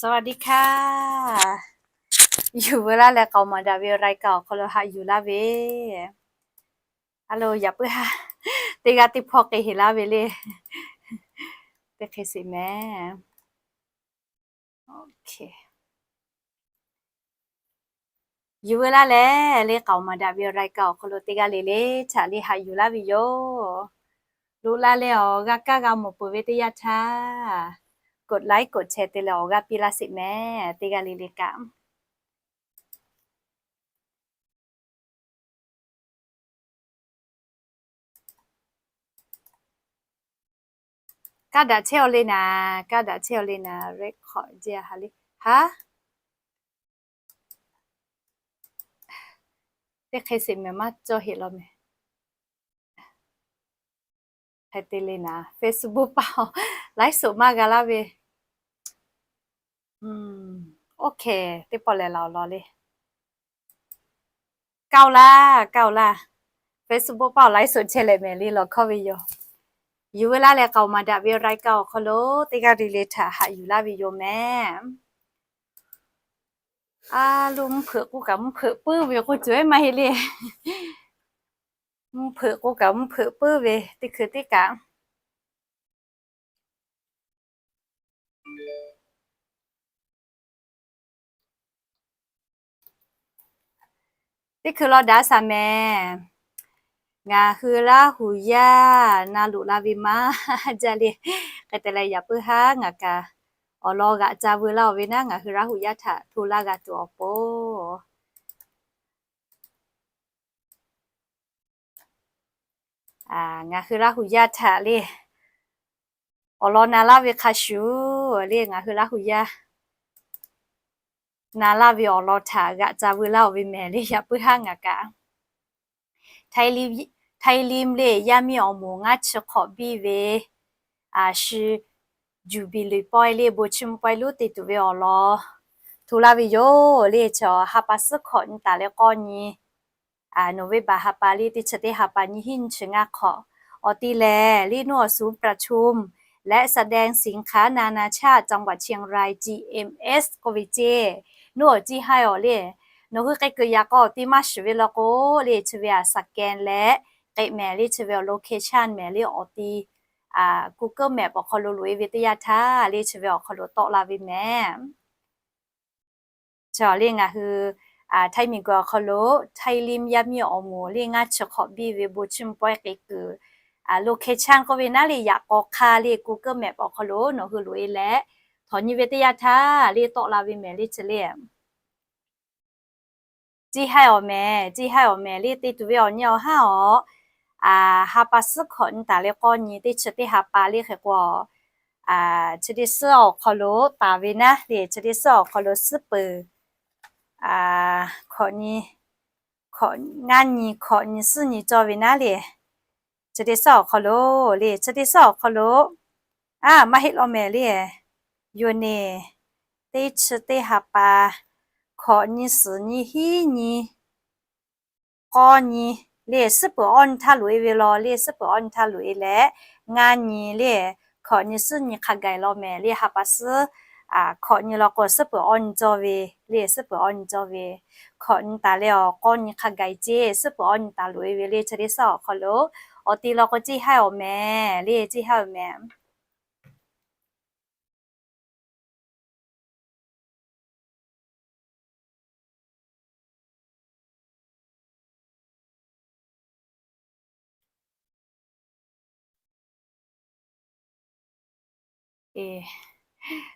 สวัสดีค่ะ Yuˬ veu laˇ leh k'aoˍ maˍ daꞈ ve รายการ awˬ hk'aw lo haꞈ yuˬ laˇ ve. A lo, yaꞈ puiˉ haˉ teˇ g'aˇ teˇ hpawˇ k'ai heˍ laˇ ve le. Teˇ hk'e sheˍ mehˍ. Yuˬ veu laˇ leh le k'aoˍ maˍ daꞈ ve รายการ awˬ hk'aw lo teˇ g'aˇ le le htaꞈ le haꞈ yuˬ laˇ ve yoˬ. Loꞈ la leh awˬ g'a kaˇ g'a mawˬ peuˬ ve teˇ yanˇ htaˇ, กดไลค์ กดแชร์ te leh awˬ g'aˇ piˇ laˇ sheˍ mehˍ, teˇ g'aˇ le le kaꞈ. Kaˇ daꞈ chehˇ-aw le naˍ, kaˇ daꞈ chehˇ-aw le naˍ, record jaˇ ha le. Haˉ, teˇ hk'e sheˍ mehˍ, maˇ cawˇ heˆ law mehˍ. Hk'e te le naˍ, Facebook paˆ ไลฟ์สด maˇ g'a laˇ ve. OK, teˇ pawˆ lehˬ laˬ awˬ lawn le. Kaˇ-oˆ laˇ, kaˇ-oˆ laˇ. Facebook paˆ awˬ ไลฟ์สด chehˇ leh mehˍ le lawˬ hkawˇ ve yoˬ. Yuˬ veu laˇ leh k'aoˍ maˍ daꞈ ve รายการ awˬ hk'aw lo teˇ g'aˇ le le htaꞈ haꞈ yuˬ laˇ ve yoˬ mehˍ. A lo, mvuhˇ hpeuꞈ k'oˆ kaꞈ mvuhˇ hpeuꞈ puiˉ ve k'oˆ cawˬ-e maˇ heˆ le. Mvuhˇ hpeuꞈ k'oˆ kaꞈ mvuhˇ hpeuꞈ puiˉ ve teˇ hkui teˇ kaꞈ. Teˇ hkui law daꞈ shaˍ mehˍ. Ngaˬ hui Laˇ huˍ yaˇ na loꞈ la ve maˇ jaˇ le. Hk'e te leh yaꞈ puiˉ haˉ ngaˬ kaꞈ awˬ lawn g'aꞈ ca veu laˇ-oˬ ve naˉ, ngaˬ hui Laˇ huˍ yaˇ htaꞈ hto laˇ g'a tuˬ awˬ pon ngaˬ hui Laˇ huˍ yaˇ htaꞈ le awˬ lawn na laˇ ve hk'a shuˍ le, ngaˬ hui Laˇ huˍ yaˇ na laˇ ve awˬ lawn htaꞈ g'aꞈ ca veu laˇ-oˬ ve mehˍ le. Yaꞈ puiˉ haˉ ngaˬ kaꞈ Htaiˇ limˇ le, yaˇ miˇ awˬ moˍ ngaˇ chi hk'awꞈ biˇ ve, a shu, jubilee pawehˇ le, bon chiˇ mvuh pawehˇ lonˉ te tuˬ ve awˬ lawn hto laˇ ve yoˬ le. Chaw ha pa suhˉ hkawꞈ nyi taˍ leh k'awˇ nyi, November ha pa le, teˇ chi teˇ ha pa nyiˇ hinˉ nyiˇ chi ngaˇ hk'awꞈ. Awˬ ti lehˬ le, หน่วยศูนย์ประชุมและแสดงสินค้านานาชาติจังหวัดเชียงราย จีเอ็มเอส k'oˆ ve ceˇ. Nawˬ hui ciˇ haiˇ awˬ le, nawˬ hui k'ai kuiˬ yaꞈ k'aw awˬ ti maˇ shiˍ ve law k'o le, chi ve a scan leh k'ai mehˍ le, chi ve awˬ location mehˍ le, awˬ ti Google Map awˬ hk'aw lo loꞈ-e ve teˇ yanˇ htaˇ le, chi ve awˬ hk'aw lo tawˆ la ve mehˍ. Chaw le ngaˬ hui Htaiˇ miˬguiˬ awˬ hk'aw lo Htaiˇ limˇ yaˇ miˇ awˬ moˍ le ngaˇ chi hk'awꞈ biˇ ve bon chiˇ mvuh pawehˇ k'ai kuiˬ, location k'oˆ ve naˉ le, yaꞈ k'aw hk'aˇ le Google Map awˬ hk'aw lo nawˬ hui loꞈ-e leh, htawnˍ nyi ve teˇ yanˇ htaˇ le tawˆ la ve mehˍ le chi le. Ciˇ haiˇ awˬ mehˍ, ciˇ haiˇ awˬ mehˍ le, te tuˬ ve awˬ nyi awˬ haˉ awˬ, ha pa suhˉ hkawꞈ nyi taˍ leh k'awˇ nyi, teˇ chi teˇ ha pa le hk'e k'o, chi teˇ suhˉ awˬ hk'aw lo taˍ ve naˉ le, chi teˇ suhˉ awˬ hk'aw lo suhˉ peuˬ hkawꞈ nyi, ngaˇ nyi hkawꞈ nyi suhˉ nyi cawˇ ve naˉ le, chi teˇ suhˉ awˬ hk'aw lo le, chi teˇ suhˉ awˬ hk'aw lo, a maˇ heˆ law mehˍ le, yawˇ neˇ teˇ chi teˇ ha pa hkawꞈ nyi suhˉ nyi hiˉ nyi k'awˇ nyi le, suhˉ peuˬ awˇ nyi htaˇ loꞈ-e ve law le, suhˉ peuˬ awˇ nyi htaˇ loꞈ-e leh, ngaˇ nyi le, hkawꞈ nyi suhˉ nyi hk'a gaiˬ law mehˍ le, ha pa suhˉ hkawꞈ nyi law k'o suhˉ peuˬ awˇ nyi cawˇ ve le, suhˉ peuˬ awˇ nyi cawˇ ve, hkawꞈ nyi taˍ leh awˬ k'awˇ nyi hk'a gaiˬ ceˇ, suhˉ peuˬ awˇ nyi taˍ loꞈ-e ve le, chi teˇ suhˉ awˬ hk'aw lo, awˬ ti law k'o ciˇ haiˇ awˬ mehˍ le, ciˇ haiˇ awˬ mehˍ.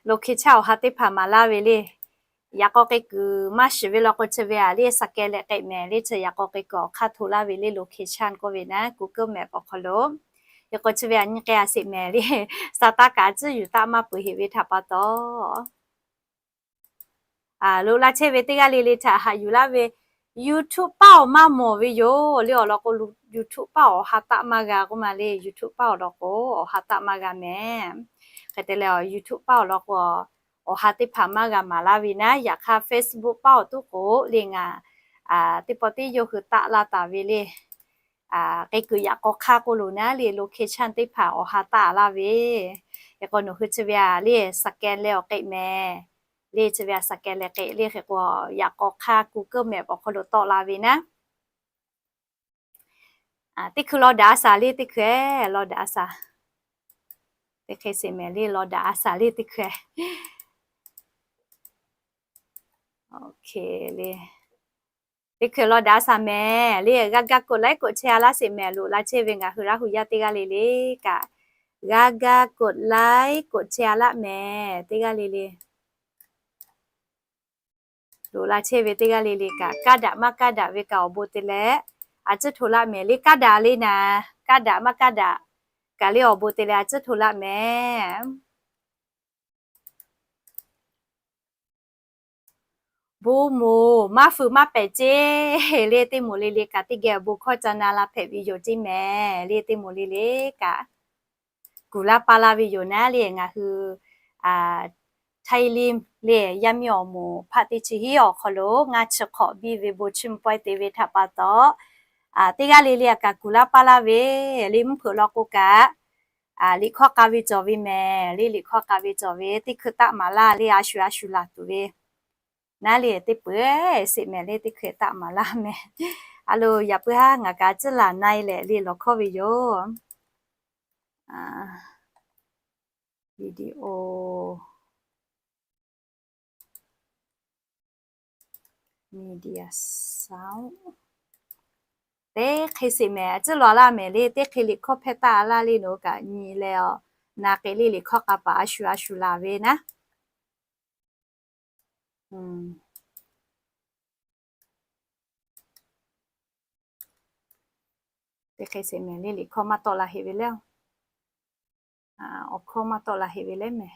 Location awˬ ha teˇ hpaˍ maˍ laˇ ve le. Yaꞈ k'aw k'ai kuiˬ maˇ shiˍ ve law k'o chi ve a le, scan leh k'ai mehˍ le, chi yaꞈ k'aw k'ai kuiˬ awˬ hk'aˇ hto laˇ ve le, location k'oˆ ve naˉ Google Map awˬ hk'aw lo. Yaꞈ k'aw chi ve a nyi k'ai a sheˍ mehˍ le, sa taˇ kaꞈ tcuhˉ yuˬ taˆ maˇ peuˬ heˆ ve htaꞈ pa taw loꞈ la chehˇ ve teˇ g'aˇ le le htaꞈ haꞈ yuˬ laˇ ve, YouTube paˆ awˬ maˇ mawˬ ve yoˬ le. Awˬ lawn k'o, YouTube paˆ awˬ ha taˆ maˇ g'a k'oˆ ma le. YouTube paˆ awˬ lawn k'o, awˬ ha taˆ maˇ g'a mehˍ. Hk'e te leh, YouTube paˆ awˬ lawn k'o, awˬ ha teˇ hpaˍ maˇ g'a maˍ laˇ ve naˉ, yaꞈ hk'aˇ Facebook paˆ awˬ tuˉ k'o le ngaˬ teˇ pawˆ teˇ yawˇ hui taˆ la taˍ ve le. K'ai kuiˬ yaꞈ k'aw hk'aˇ k'oˆ lo naˉ le, location teˇ hpaˍ awˬ ha taˆ laˇ ve. Yaꞈ k'aw nawˬ hui chi ve a le, scan leh awˬ k'ai mehˍ. le chi ve a saˍ kehˬ leh k'e le hk'e k'o, yaꞈ k'aw hk'aˇ Google Map awˬ hk'aw lo tawˆ la ve naˉ. Teˇ hkui law daꞈ a saˍ le, teˇ hkui law daꞈ a saˍ. Teˇ hk'e sheˍ mehˍ le, law daꞈ a saˍ le teˇ hkui. Teˇ hkui law daꞈ a saˍ mehˍ le, g'a ga กดไลค์ กดแชร์ a laˇ sheˍ mehˍ. Loꞈ la chehˇ ve ngaˬ hui Laˇ hu yaˇ teˇ g'aˇ le le kaꞈ, g'a ga กดไลค์ กดแชร์ a laˇ mehˍ teˇ g'aˇ le le. Loꞈ la chehˇ ve teˇ g'aˇ le le kaꞈ, kaˇ daꞈ maˇ kaˇ daꞈ ve kaꞈ awˬ bon te leh a ciˉ hto laˇ mehˍ le. Kaˇ daꞈ le naˍ, kaˇ daꞈ maˇ kaˇ daꞈ kaꞈ le awˬ bon te leh a ciˉ hto laˇ mehˍ. Bon moˍ maˇ fuiˍ maˇ pehˍ ceˇ le, teˇ moˍ le le kaꞈ teˇ geh awˬ bon hkawˇ ca na la hpehꞈ ve yoˬ ceˇ mehˍ le, teˇ moˍ le le kaꞈ. Kuˬ laˇ paˇ laˇ ve yoˬ naˉ le, ngaˬ hui Htaiˇ liˇ le yaˇ miˇ awˬ moˍ hpaˆ teˇ chi hiˉ awˬ hk'aw lo ngaˇ chi hk'awꞈ biˇ ve bon chiˇ mvuh pawehˇ te ve htaꞈ pa taw, teˇ g'aˇ le le a kaꞈ kuˬ laˇ paˇ laˇ ve le, mvuhˇ hpeuꞈ law k'o kaꞈ liꞈ hkawˇ k'a ve cawˬ ve mehˍ le, liꞈ hkawˇ k'a ve cawˬ ve teˇ hkui taˆ maˍ laˇ le, a shu a shu laˬ tuˬ ve naˉ le, teˇ peu-eˬ sheˍ mehˍ le, teˇ hkui taˆ maˍ laˇ mehˍ. A lo yaꞈ puiˉ haˉ ngaˬ kaꞈ a ciˉ laˬ na e leh le lawˬ hkawˇ ve yoˬ. Video, media sound. Teˇ hk'e sheˍ mehˍ, a ciˉ law laˇ mehˍ le, teˇ hk'e liꞈ hkawˇ hpehˇ taˆ laˇ le, nawˬ kaꞈ nyi leh a, na k'e le liꞈ hkawˇ k'a paˍ a shu a shu laˬ ve naˉ. Teˇ hk'e sheˍ mehˍ le, liꞈ hkawˇ maˇ tawˆ la heˆ ve le, awˬ hkawˇ maˇ tawˆ la heˆ ve le mehˍ.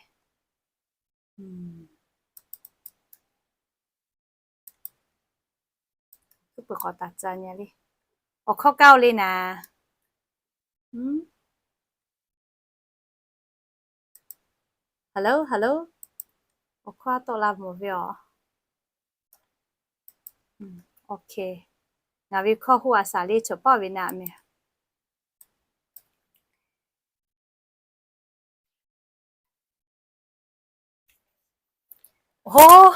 Kuiˉ peuˬ k'awꞈ taˍ ca nyi le. Awˬ hkawˇ kaˇ-oˬ le naˍ. Hello, hello. Awˬ hkawˇ tawˆ la mawˬ ve aˬ. Ngaˬ ve hkawˇ hoˆ a saˍ le, chaw paˇ ve naˍ mehˍ. Ho,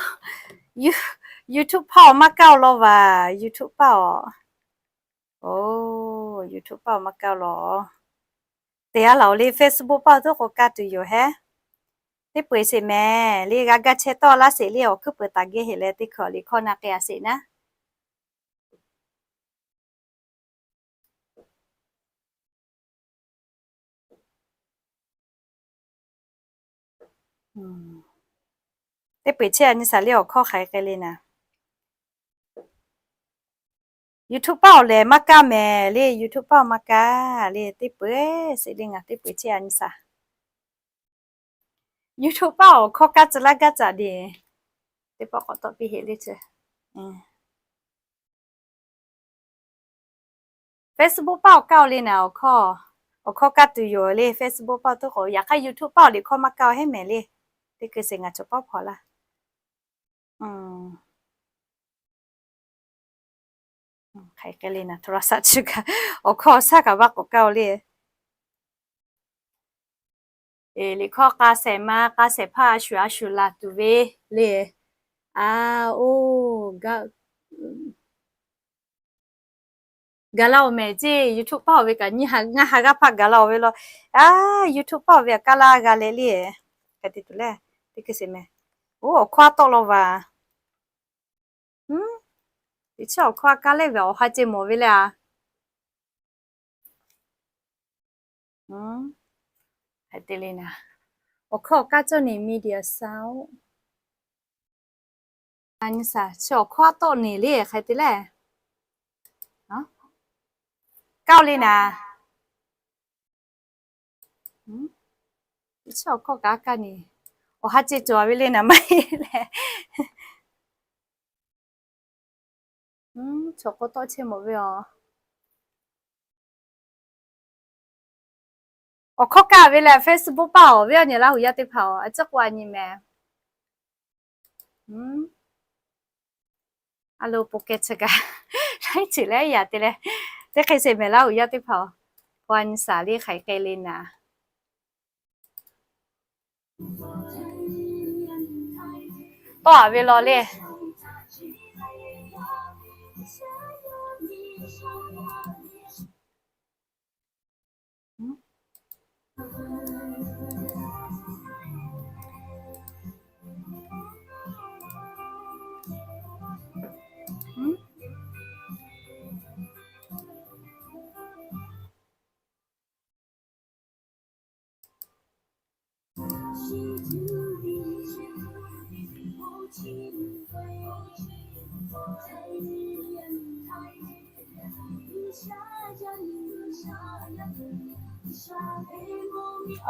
YouTube paˇ awˬ maˇ kaˇ-oˬ law vaˬ, YouTube paˇ awˬ. O, YouTube paˇ awˬ maˇ kaˇ-oˬ law. Teˇ g'aˇ laˬ-oˬ le, Facebook paˇ awˬ toˉ k'o kaˇ tuˬ yoˬ hehˉ. Teˇ peu-eˬ sheˍ mehˍ le, g'a gaˇ chehˇ tawˆ laˇ sheˍ le, awˬ hkuiˉ peuˬ taˍ geh heꞈ leh teˇ hkui liꞈ hkawˇ na k'ai a sheˍ naˉ. Teˇ peu-eˬ chehˇ a nyi saˍ le, awˬ hkawˇ hk'aˬ hk'e le naˍ. YouTube paˇ awˬ lehˬ maˇ kaˇ mehˍ le, YouTube paˇ awˬ maˇ kaˇ le, teˇ peu-eˬ sheˍ le, ngaˬ teˇ peu-eˬ chehˇ a nyi saˍ. YouTube paˇ awˬ hkawˇ kaˇ tcuh laˇ gaˇ caꞈ deˬ. Teˇ pawˆ k'awꞈ tawˆ piˇ heˆ le ce. Facebook paˇ awˬ kaˇ-oˬ le naˍ, awˬ hkawˇ, awˬ hkawˇ kaˇ tuˬ yoˬ le, Facebook paˇ awˬ toˉ k'o. Yaꞈ hk'aˇ YouTube paˇ awˬ liꞈ hkawˇ maˇ kaˇ-oˬ hehˉ mehˍ le. Teˇ hkui sheˍ ngaˬ chaw paˇ hpaw laˇ. Hk'aˬ hk'e le naˍ, โทรศัพท์ chi kaꞈ awˬ hkawˇ awˬ shaˉ kaꞈ vaˇ k'awꞈ kaˇ-oˬ le. Liꞈ hkawˇ k'a shehˍ ma k'a shehˍ hpaˇ a shu a shu laˬ tuˬ ve le. A, oˇ, gaˬ la-oˬ mehˍ ceˇ. YouTube paˇ awˬ ve kaꞈ nyi ngaˇ ha g'aˇ hpaˇ gaˬ la-oˬ ve law. A, YouTube paˇ awˬ ve kaˇ laˇ g'a leh le. Hk'e te tuˬ le, teˇ hkui sheˍ mehˍ. Oˇ, awˬ hkawˇ a tawˆ law vaˬ. Teˇ chiˉ awˬ hkawˇ a kaˇ leh ve awˬ ha ceh mawˬ ve le a. Hk'e te le naˍ, awˬ hkawˇ awˬ kaˇ cawˇ neˬ media sound. Nyi saˍ, chi awˬ hkawˇ a tawˆ neˬ le hk'e te le. Kaˇ-oˬ le naˍ. Teˇ chiˉ awˬ hkawˇ kaꞈ a kaˇ neˬ, awˬ ha ceh cawˬ ve le naˍ maˇ heˆ leh. Chaw k'awꞈ tawˆ chehˇ mawˬ ve aˬ. Awˬ hkawˇ kaˇ ve lehˬ Facebook paˇ awˬ ve awˬ nyi Laˇ hu yaˇ teˇ hpaˍ-oˬ, a ciˉ k'oˆ a nyi mehˍ. A lo po keh chi kaꞈ, laiˉ ceuˬ leh yaꞈ te leh, teˇ hk'e sheˍ mehˍ Laˇ hu yaˇ teˇ hpaˍ-oˬ, k'oˆ a nyi saˍ le hk'aˬ hk'e le naˍ. Tawˆ-a ve law le.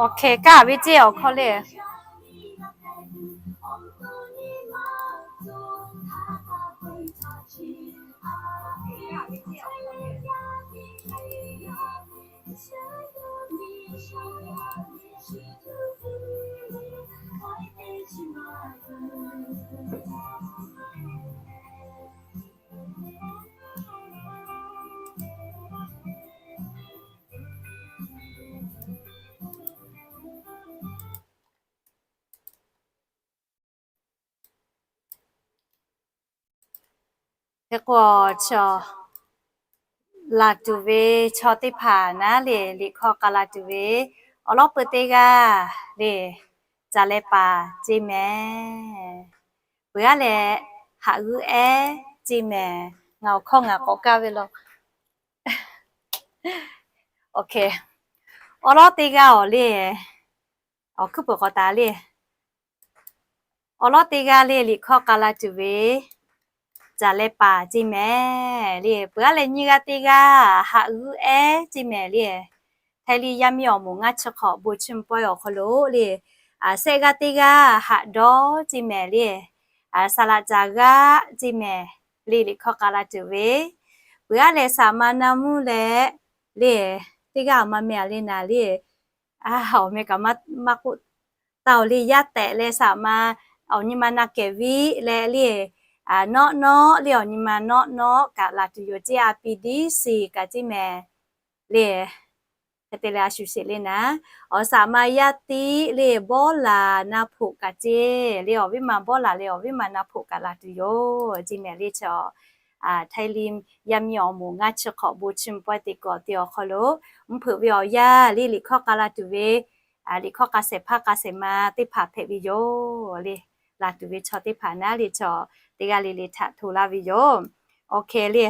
Awˬ hkeh kaˇ ve ceˇ awˬ hkawˇ le. Hk'e k'o, chaw laˬ tuˬ ve chaw teˇ hpaˍ naˉ le, liꞈ hkawˇ k'a laˬ tuˬ ve awˬ lawn peuˬ teˇ g'aˇ le, caˬ leh paˍ ceˇ mehˍ. Peuˬ aˉ leh, haꞈ g'uˇ ehˉ ceˇ mehˍ. Ngaˬ awˬ hkawˇ ngaˬ k'awꞈ kaˇ ve law. Awˬ hkeh, awˬ lawn teˇ g'aˇ awˬ le, awˬ hkuiˉ peuˬ k'awꞈ taˍ le. Awˬ lawn teˇ g'aˇ le, liꞈ hkawˇ k'a laˬ tuˬ ve caˬ leh paˍ ceˇ mehˍ le. Peuˬ aˉ leh nyiˇ g'aˇ teˇ g'aˇ haꞈ g'uˇ ehˉ ceˇ mehˍ le. Htaiˇ liˇ yaˇ miˇ awˬ moˍ ngaˇ chi hk'awꞈ bon chiˇ mvuh pawehˇ awˬ hk'aw lo le, a, shehˆ g'aˇ teˇ g'aˇ haꞈ dawˇ ceˇ mehˍ le. A, saˍ laꞈ caˬ g'aˇ ceˇ mehˍ le, liꞈ hkawˇ k'a laˬ tuˬ ve. Peuˬ aˉ leh saˍ ma na mvuhˇ leh le, teˇ g'aˇ a ma meh a le naˍ le, a, awˬ meh kaꞈ maˇ k'oˆ taˍ-oˬ le, yaˇ tehꞈ leh saˍ ma awˬ nyi ma na kehˬ viˉ leh le, a, nawˆ nawˆ le, awˬ nyi ma nawˆ nawˆ kaꞈ laˬ tuˬ yoˬ ceˇ, a pi diˉ shiˍ kaꞈ ceˇ mehˍ le. Hk'e te leh a shuˍ sheˍ le naˍ, awˬ saˍ ma yaˇ tiˉ le, bawˇ laˬ na hpoꞈ kaꞈ ceˇ le, awˬ viˉ ma bawˇ laˬ leh awˬ viˉ ma na hpoꞈ kaꞈ laˬ tuˬ yoˬ ceˇ mehˍ le. Chaw, a, Htaiˇ liˇ yaˇ miˇ awˬ moˍ ngaˇ chi hk'awꞈ bon chiˇ mvuh pawehˇ teˇ kawꞈ te awˬ hk'aw lo, mvuhˇ hpeuꞈ ve awˬ yanˇ le, liꞈ hkawˇ k'a laˬ tuˬ ve, a, liꞈ hkawˇ k'a shehˍ hpaˇ k'a shehˍ ma teˇ hpaˍ hpehꞈ ve yoˬ le. Laˬ tuˬ ve chaw teˇ hpaˍ naˉ le, chaw teˇ g'aˇ le le htaꞈ hto laˇ ve yoˬ. Awˬ hkeh le,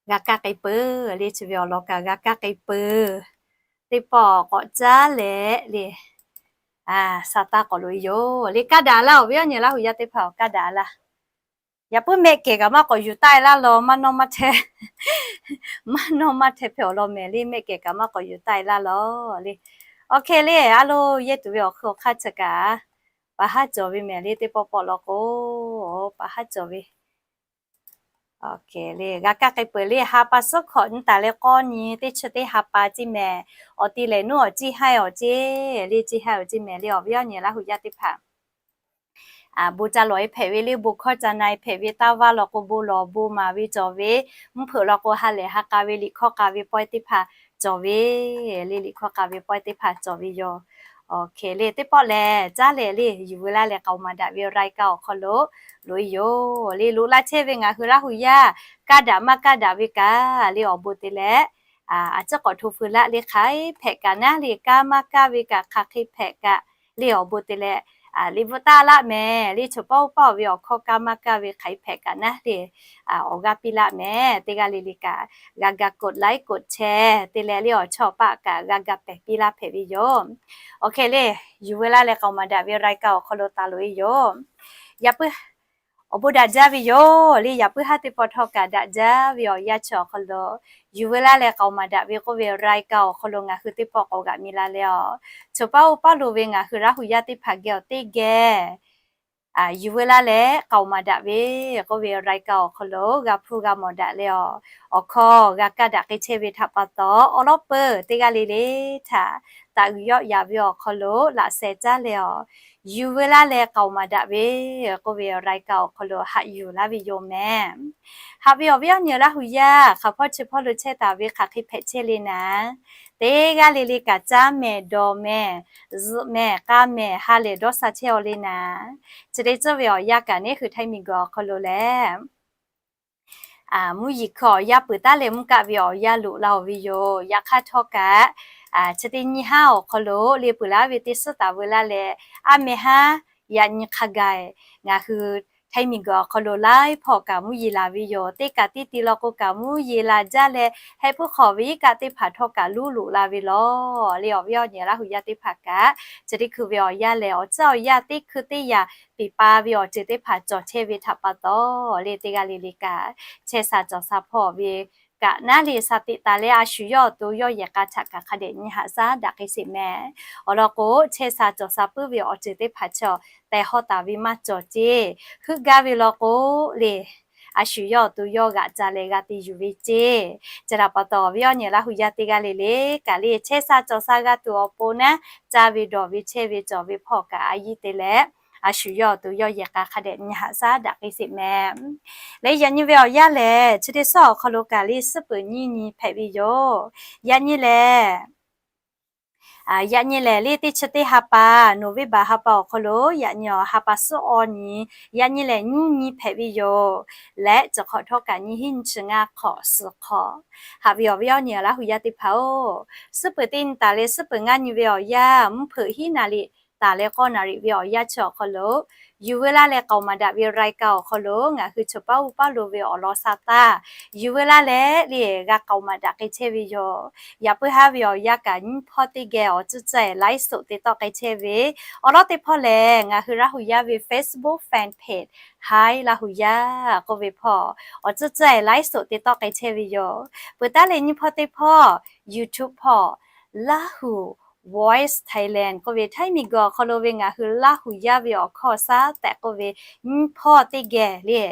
g'a kaˇ k'ai peuˬ le, chi ve awˬ lawn kaꞈ g'a kaˇ k'ai peuˬ. Teˇ pawˆ k'awꞈ caˉ leh le, a, sa taˇ k'awꞈ loꞈ e yoˬ le. Kaˇ daꞈ laˇ, awˬ viˉ awˬ nyi Laˇ huˍ yaˇ teˇ hpaˍ, awˬ kaˇ daꞈ laˇ. Yaꞈ puiˉ mehˆ kehˬ kaꞈ maˇ k'awꞈ yuˬ taˆ e laˇ law, maˇ nawˇ maˇ hteh, maˇ nawˇ maˇ hteh hpehꞈ awˬ lawn mehˍ le, mehˆ kehˬ kaꞈ maˇ k'awꞈ yuˬ taˆ e laˇ law le. Awˬ hkeh le, a lo yehˇ tuˬ ve awˬ hk'aw hk'aˇ chi kaꞈ, pa haˉ cawˬ ve mehˍ le, teˇ pawˆ pawˆ law k'o, pa haˉ cawˬ ve. Awˬ hkeh le, g'a kaˇ k'ai peuˬ le, ha pa suhˉ hkawꞈ nyi taˍ leh k'awˇ nyi teˇ chi teˇ ha pa ceˇ mehˍ. Awˬ ti lehˬ nuˇ awˬ ciˇ haiˇ awˬ ceˇ le, ciˇ haiˇ awˬ ceˇ mehˍ le, awˬ viˉ awˬ nyi Laˇ huˍ yaˇ teˇ hpaˍ, a, bon ca lawˬ e hpehꞈ ve le, bon hkawˇ ca na e hpehꞈ ve, taˇ vaˇ law k'o bon lawˬ bon maˍ ve cawˬ ve, mvuhˇ hpeuꞈ law k'o ha lehˬ ha k'a ve, liꞈ hkawˇ k'a ve pawehˇ teˇ hpaˍ cawˬ ve le, liꞈ hkawˇ k'a ve pawehˇ teˇ hpaˍ cawˬ ve yoˬ. Awˬ hkeh le, teˇ pawˆ lehˬ caˉ leh le, yuˬ veu laˇ leh k'aoˍ maˍ daꞈ ve รายการ awˬ hk'aw lo loꞈ e yoˬ le. Loꞈ laˇ chehˇ ve ngaˬ hui Laˇ huˍ yaˇ, kaˇ daꞈ maˇ kaˇ daꞈ ve kaꞈ le, awˬ bon te leh a, a ciˉ k'awꞈ hto feu laˇ le, hk'aˬ hk'e hpehꞈ kaꞈ naˉ le, kaˇ maˇ kaˇ ve kaꞈ hk'aˬ hk'e hpehꞈ kaꞈ le, awˬ bon te leh, a, liꞈ bvuhꞈ taˍ laˇ mehˍ le, chaw paˇ oˇ paˇ awˬ ve awˬ hkawˇ kaˇ maˇ kaˇ ve hk'aˬ hk'e hpehꞈ kaꞈ naˉ le, a, awˬ g'aˇ piˇ laˇ mehˍ. Teˇ g'aˇ le le kaꞈ g'a ga กดไลค์ กดแชร์ te leh le, awˬ chawˇ awˬ paˆ kaꞈ g'a ga pehˬ piˇ laˇ hpehꞈ ve yoˬ. Awˬ hkeh le, yuˬ veu laˇ leh k'aoˍ maˍ daꞈ ve รายการ awˬ hk'aw lo taˍ loꞈ e yoˬ. Yaꞈ puiˉ awˬ bon daꞈ jaˇ ve yoˬ le, yaꞈ puiˉ haˉ teˇ pawˆ htawˇ kaꞈ daꞈ jaˇ ve awˬ yanˇ chi awˬ hk'aw lo, yuˬ veu laˇ leh k'aoˍ maˍ daꞈ ve k'oˆ ve รายการ awˬ hk'aw lo ngaˬ hui teˇ pawˆ k'awꞈ g'aꞈ mi la leh a, chaw paˇ oˇ paˇ lo ve ngaˬ hui Laˇ huˍ yaˇ teˇ hpaˍ geh awˬ teˇ geh yuˬ veu laˇ leh k'aoˍ maˍ daꞈ ve k'oˆ ve รายการ awˬ hk'aw lo g'a hpuˇ g'a mawˬ daꞈ leh a, awˬ hkawˇ g'a kaˇ daꞈ k'ai chehˇ ve htaꞈ pa taw, awˬ lawn peuˬ teˇ g'aˇ le le htaꞈ taꞈ g'uiˬ yawˆ yaꞈ ve awˬ hk'aw lo laꞈ sheh caˉ leh a, yuˬ veu laˇ leh k'aoˍ maˍ daꞈ ve k'oˆ ve รายการ awˬ hk'aw lo haꞈ yuˬ laˇ ve yoˬ mehˍ. Haꞈ ve awˬ viˉ awˬ nyi Laˇ huˍ yaˇ, hk'aˬ hpawˇ chi hpawˇ lo chehˇ taˍ ve hk'aˬ hk'e hpehꞈ chehˇ le naˍ, Teˇ g'aˇ le le kaꞈ caˇ mehˍ, dawˬ mehˍ, zuhꞈ mehˍ, k'a mehˍ, ha lehˬ dawˇ sha chehˇ-aw le naˍ. Chi teˇ ceuˬ ve awˬ yanˇ kaꞈ neˇ hui Htaiˇ miˬguiˬ awˬ hk'aw lo lehˬ, mvuhˇ yeˬ hkui awˬ yanˇ peuˬ taˉ leh mvuhˇ kaˆ ve awˬ yanˇ loꞈ la-oˬ ve yoˬ. Yaꞈ hk'aˇ htawˇ kaꞈ, chi teˇ nyi haˉ awˬ hk'aw lo le peuˬ laˇ ve teˇ suhˉ taˍ veu laˇ leh, aˉ meh haˉ yaꞈ nyi hk'a gaˬ ngaˬ hui Htaiˇ miˬguiˬ awˬ hk'aw lo laiˉ hpawˇ kaꞈ mvuhˇ yeˬ laˬ ve yoˬ. Teˇ kaꞈ teˇ ti law k'o kaꞈ mvuhˇ yeˬ laˬ jaˇ leh, heh puiˉ hk'awꞈ ve iˉ kaˆ teˇ hpaˍ htawˇ kaꞈ luˉ loꞈ la ve lawˬ le. Awˬ viˉ awˬ nyi Laˇ huˍ yaˇ teˇ hpaˍ kaꞈ, chi teˇ hkui ve awˬ yanˇ lehˬ, awˬ tcuhˉ awˬ yanˇ teˇ hkui teˇ yaꞈ tiꞈ pa ve awˬ ceuˬ teˇ hpaˍ cawˬ chehˇ ve htaꞈ pa taw le, teˇ g'aˇ le le kaꞈ chehˇ sha cawˬ sha hpawˇ ve kaꞈ naˉ le sha teꞈ taˍ leh, a shu yawˇ awˬ to yawˇ yehˬ k'a htaꞈ kaꞈ hk'a dehꞈ nyi haꞈ shaˉ daꞈ k'ai sheˍ mehˍ. Awˬ lawn k'o, chehˇ sha cawˬ sha puiˉ ve awˬ ceuˬ teˇ hpaˍ chaw tehˬ haw taˍ ve maˇ cawˬ ceˇ. Heuˆ gaˇ ve law k'o le, a shu yawˇ awˬ to yawˇ g'aꞈ ca leh g'a te yuˬ ve ceˇ. Chi htaꞈ pa taw, awˬ viˉ awˬ nyi Laˇ huˍ yaˇ teˇ g'aˇ le le kaꞈ le, chehˇ sha cawˬ sha g'a tuˬ awˬ pon naˉ, caˇ ve dawˬ ve chehˇ ve cawˬ ve hpawˇ kaꞈ a yiˇ te leh, a shu yawˇ awˬ to yawˇ yehˬ k'a hk'a dehꞈ nyi haꞈ shaˉ daꞈ k'ai sheˍ mehˍ. Leh yaꞈ nyi ve awˬ yanˇ lehˬ, chi teˇ suhˉ awˬ hk'aw lo kaꞈ le suhˉ peuˬ nyiˇ nyi hpehꞈ ve yoˬ. Yaꞈ nyi lehˬ, yaꞈ nyi lehˬ le teˇ chi teˇ ha pa, November ha pa awˬ hk'aw lo yaꞈ nyi awˬ ha pa suhˉ awˬ nyi, yaꞈ nyi lehˬ nyiˇ nyi hpehꞈ ve yoˬ. Leh chi hk'awꞈ htawˇ kaꞈ nyiˇ hinˉ nyiˇ chi ngaˇ hk'awꞈ suhˍ hk'awꞈ. Haꞈ ve awˬ viˉ awˬ nyi Laˇ huˍ yaˇ teˇ hpaˍ-oˬ, suhˉ peuˬ teˇ nyi taˍ leh suhˉ peuˬ ngaˇ nyi ve awˬ yanˇ, mvuhˇ hpeuꞈ hiˉ naˍ riˍ taˍ leh k'awˇ naˍ riˍ ve awˬ yanˇ chi awˬ hk'aw lo, yuˬ veu laˇ leh k'aoˍ maˍ daꞈ ve รายการ awˬ hk'aw lo ngaˬ hui chaw paˉ uˉ paˉ lo ve awˬ lawn sha taˇ yuˬ veu laˇ leh le g'a k'aoˍ maˍ daꞈ k'ai chehˇ ve yoˬ. Yaꞈ puiˉ haˉ ve awˬ yanˇ kaꞈ nyiˇ hpawˇ teˇ geh awˬ tcuhˉ tcuhˉ-e ไลฟ์สด te tawˆ k'ai chehˇ ve, awˬ lawn teˇ hpawˇ lehˬ ngaˬ hui Laˇ huˍ yaˇ ve Facebook fan page Hi Laˇ huˍ yaˇ k'oˆ ve hpawˇ awˬ tcuhˉ tcuhˉ-e ไลฟ์สด te tawˆ k'ai chehˇ ve yoˬ. Peuˬ taˉ leh nyiˇ hpawˇ teˇ hpawˇ YouTube hpawˇ Lahu Voice Thailand k'oˆ ve Htaiˇ miˬguiˬ awˬ hk'aw lo ve ngaˬ hui Laˇ huˍ yaˇ ve awˬ hkawˇ shaˉ tehꞈ k'oˆ ve nyiˇ hpawˇ teˇ geh le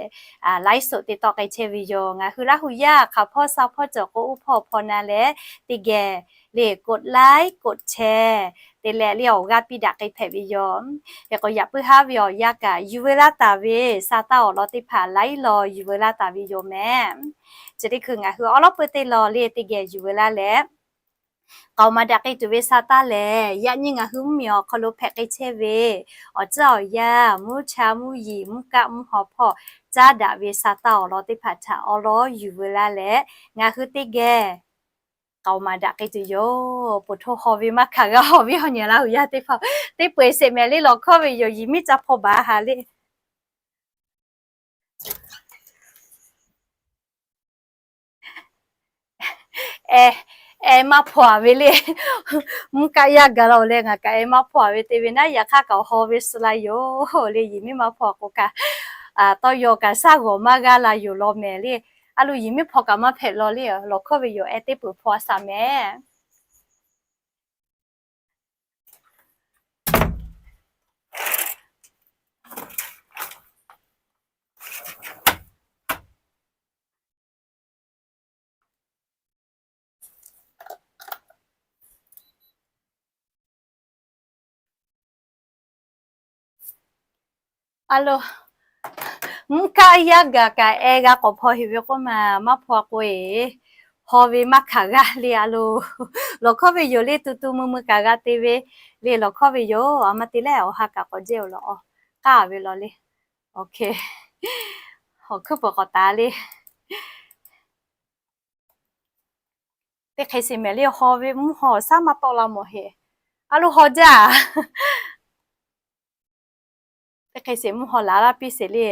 ไลฟ์สด te tawˆ k'ai chehˇ ve yoˬ. Ngaˬ hui Laˇ huˍ yaˇ hk'aˬ hpawˇ sha hpawˇ cawˬ k'o oˇ hpawˇ hpawˇ na leh teˇ geh le กดไลค์ กดแชร์ te leh le awˬ g'aˇ piˇ daꞈ k'ai hpehꞈ ve yoˬ. Hk'e k'o yaꞈ puiˉ haˉ ve awˬ yanˇ kaꞈ yuˬ veu laˇ taˍ ve sha taˇ awˬ lawn teˇ hpaˍ laiˉ law yuˬ veu laˇ taˍ ve yoˬ mehˍ. Chi teˇ hkui ngaˬ hui awˬ lawn peuˬ teˇ law le teˇ geh yuˬ veu laˇ leh, k'aoˍ maˍ daꞈ k'ai tuˬ ve sha taˇ lehˬ, yaꞈ nyi ngaˬ hui mvuhˇmiˬ awˬ hk'aw lo hpehꞈ k'ai chehˇ ve awˬ tcuhˉ awˬ yanˇ, mvuhˇ cha mvuhˇ yeˬ mvuhˇ kaˆ mvuhˇ haw hpawˇ caˉ daꞈ ve sha taˇ awˬ lawn teˇ hpaˍ htaꞈ awˬ lawn yuˬ veu laˇ leh, ngaˬ hui teˇ geh k'aoˍ maˍ daꞈ k'ai tuˬ yoˬ. Poˬ htoˇ haw ve maˇ hkanˍ g'a, awˬ viˉ awˬ nyi Laˇ huˍ yaˇ teˇ hpaˍ, teˇ peu-eˬ sheˍ mehˍ le lawˬ hkawˇ ve yoˬ. Yehˬ miˉ ca hpaw baˬ ha le. Ehˉ, ehˉ maˇ hpaw-a ve le. Mvuhˇ kaˆ yaˇ gaˬ la-oˬ leh ngaˬ kaꞈ ehˉ maˇ hpaw-a ve te ve naˉ, yaꞈ hk'aˇ kaꞈ haw ve suh la yoˬ le. Yehˬ miˉ maˇ hpaw k'o kaꞈ, tawˇ yaw kaꞈ shaˉ g'awˬ maˇ g'aˇ la yoˬ law mehˍ le. A lo yehˬ miˉ hpaw kaꞈ maˇ hpehꞈ law le. Lawˬ hkawˇ ve yoˬ, ehˉ teˇ peuˬ hpaw-a shaˍ mehˍ. A lo, mvuhˇ kaˆ yaˇ gaˬ kaꞈ ehˉ g'a k'awꞈ hpaw heˍ ve k'oˆ ma, maˇ hpaw k'o-e, haw ve maˇ hkanˍ g'a le. A lo, lawˬ hkawˇ ve yoˬ le, tu tu mui mui kaꞈ g'a te ve le. Lawˬ hkawˇ ve yoˬ, a maˇ te leh awˬ ha kaꞈ k'awꞈ jehˇ-oˬ lawˬ, k'aˇ ve law le. Awˬ hkuiˉ peuˬ k'awꞈ taˍ le. Teˇ hk'e sheˍ mehˍ le, haw ve mvuhˇ haw shaˉ maˇ tawˆ la mawˬ heˍ. A lo, haw jaˇ. Teˇ hk'e sheˍ mvuhˇ haw laˬ laˇ piˇ sheˍ le.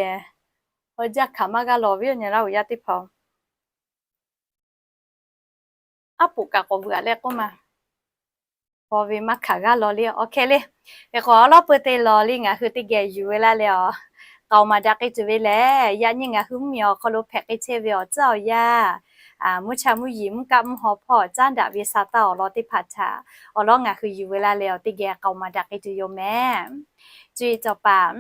Haw jaˇ hkanˍ maˇ g'a lawˬ ve awˬ nyi Laˇ huˍ yaˇ teˇ hpaˍ-oˬ. Aˉ poꞈ kaꞈ k'awꞈ bvuhꞈ-a leh k'oˆ ma. Haw ve maˇ hkanˍ g'a lawˬ le, awˬ hkeh le. Hk'e k'o awˬ lawn peuˬ te lawˬ le, ngaˬ hui teˇ geh yuˬ ve laˇ leh awˬ, k'aoˍ maˍ daꞈ k'ai tuˬ ve lehˬ, yaꞈ nyi ngaˬ hui mvuhˇmiˬ awˬ hk'aw lo hpehꞈ k'ai chehˇ ve awˬ tcuhˉ awˬ yanˇ, mvuhˇ cha mvuhˇ yeˬ mvuhˇ kaˆ mvuhˇ haw hpawˇ caˉ daꞈ ve sha taˇ awˬ lawn teˇ hpaˍ htaꞈ awˬ lawn ngaˬ hui yuˬ ve laˇ leh awˬ, teˇ geh k'aoˍ maˍ daꞈ k'ai tuˬ yoˬ mehˍ. Cuˇ yiˍ cawˬ paˍ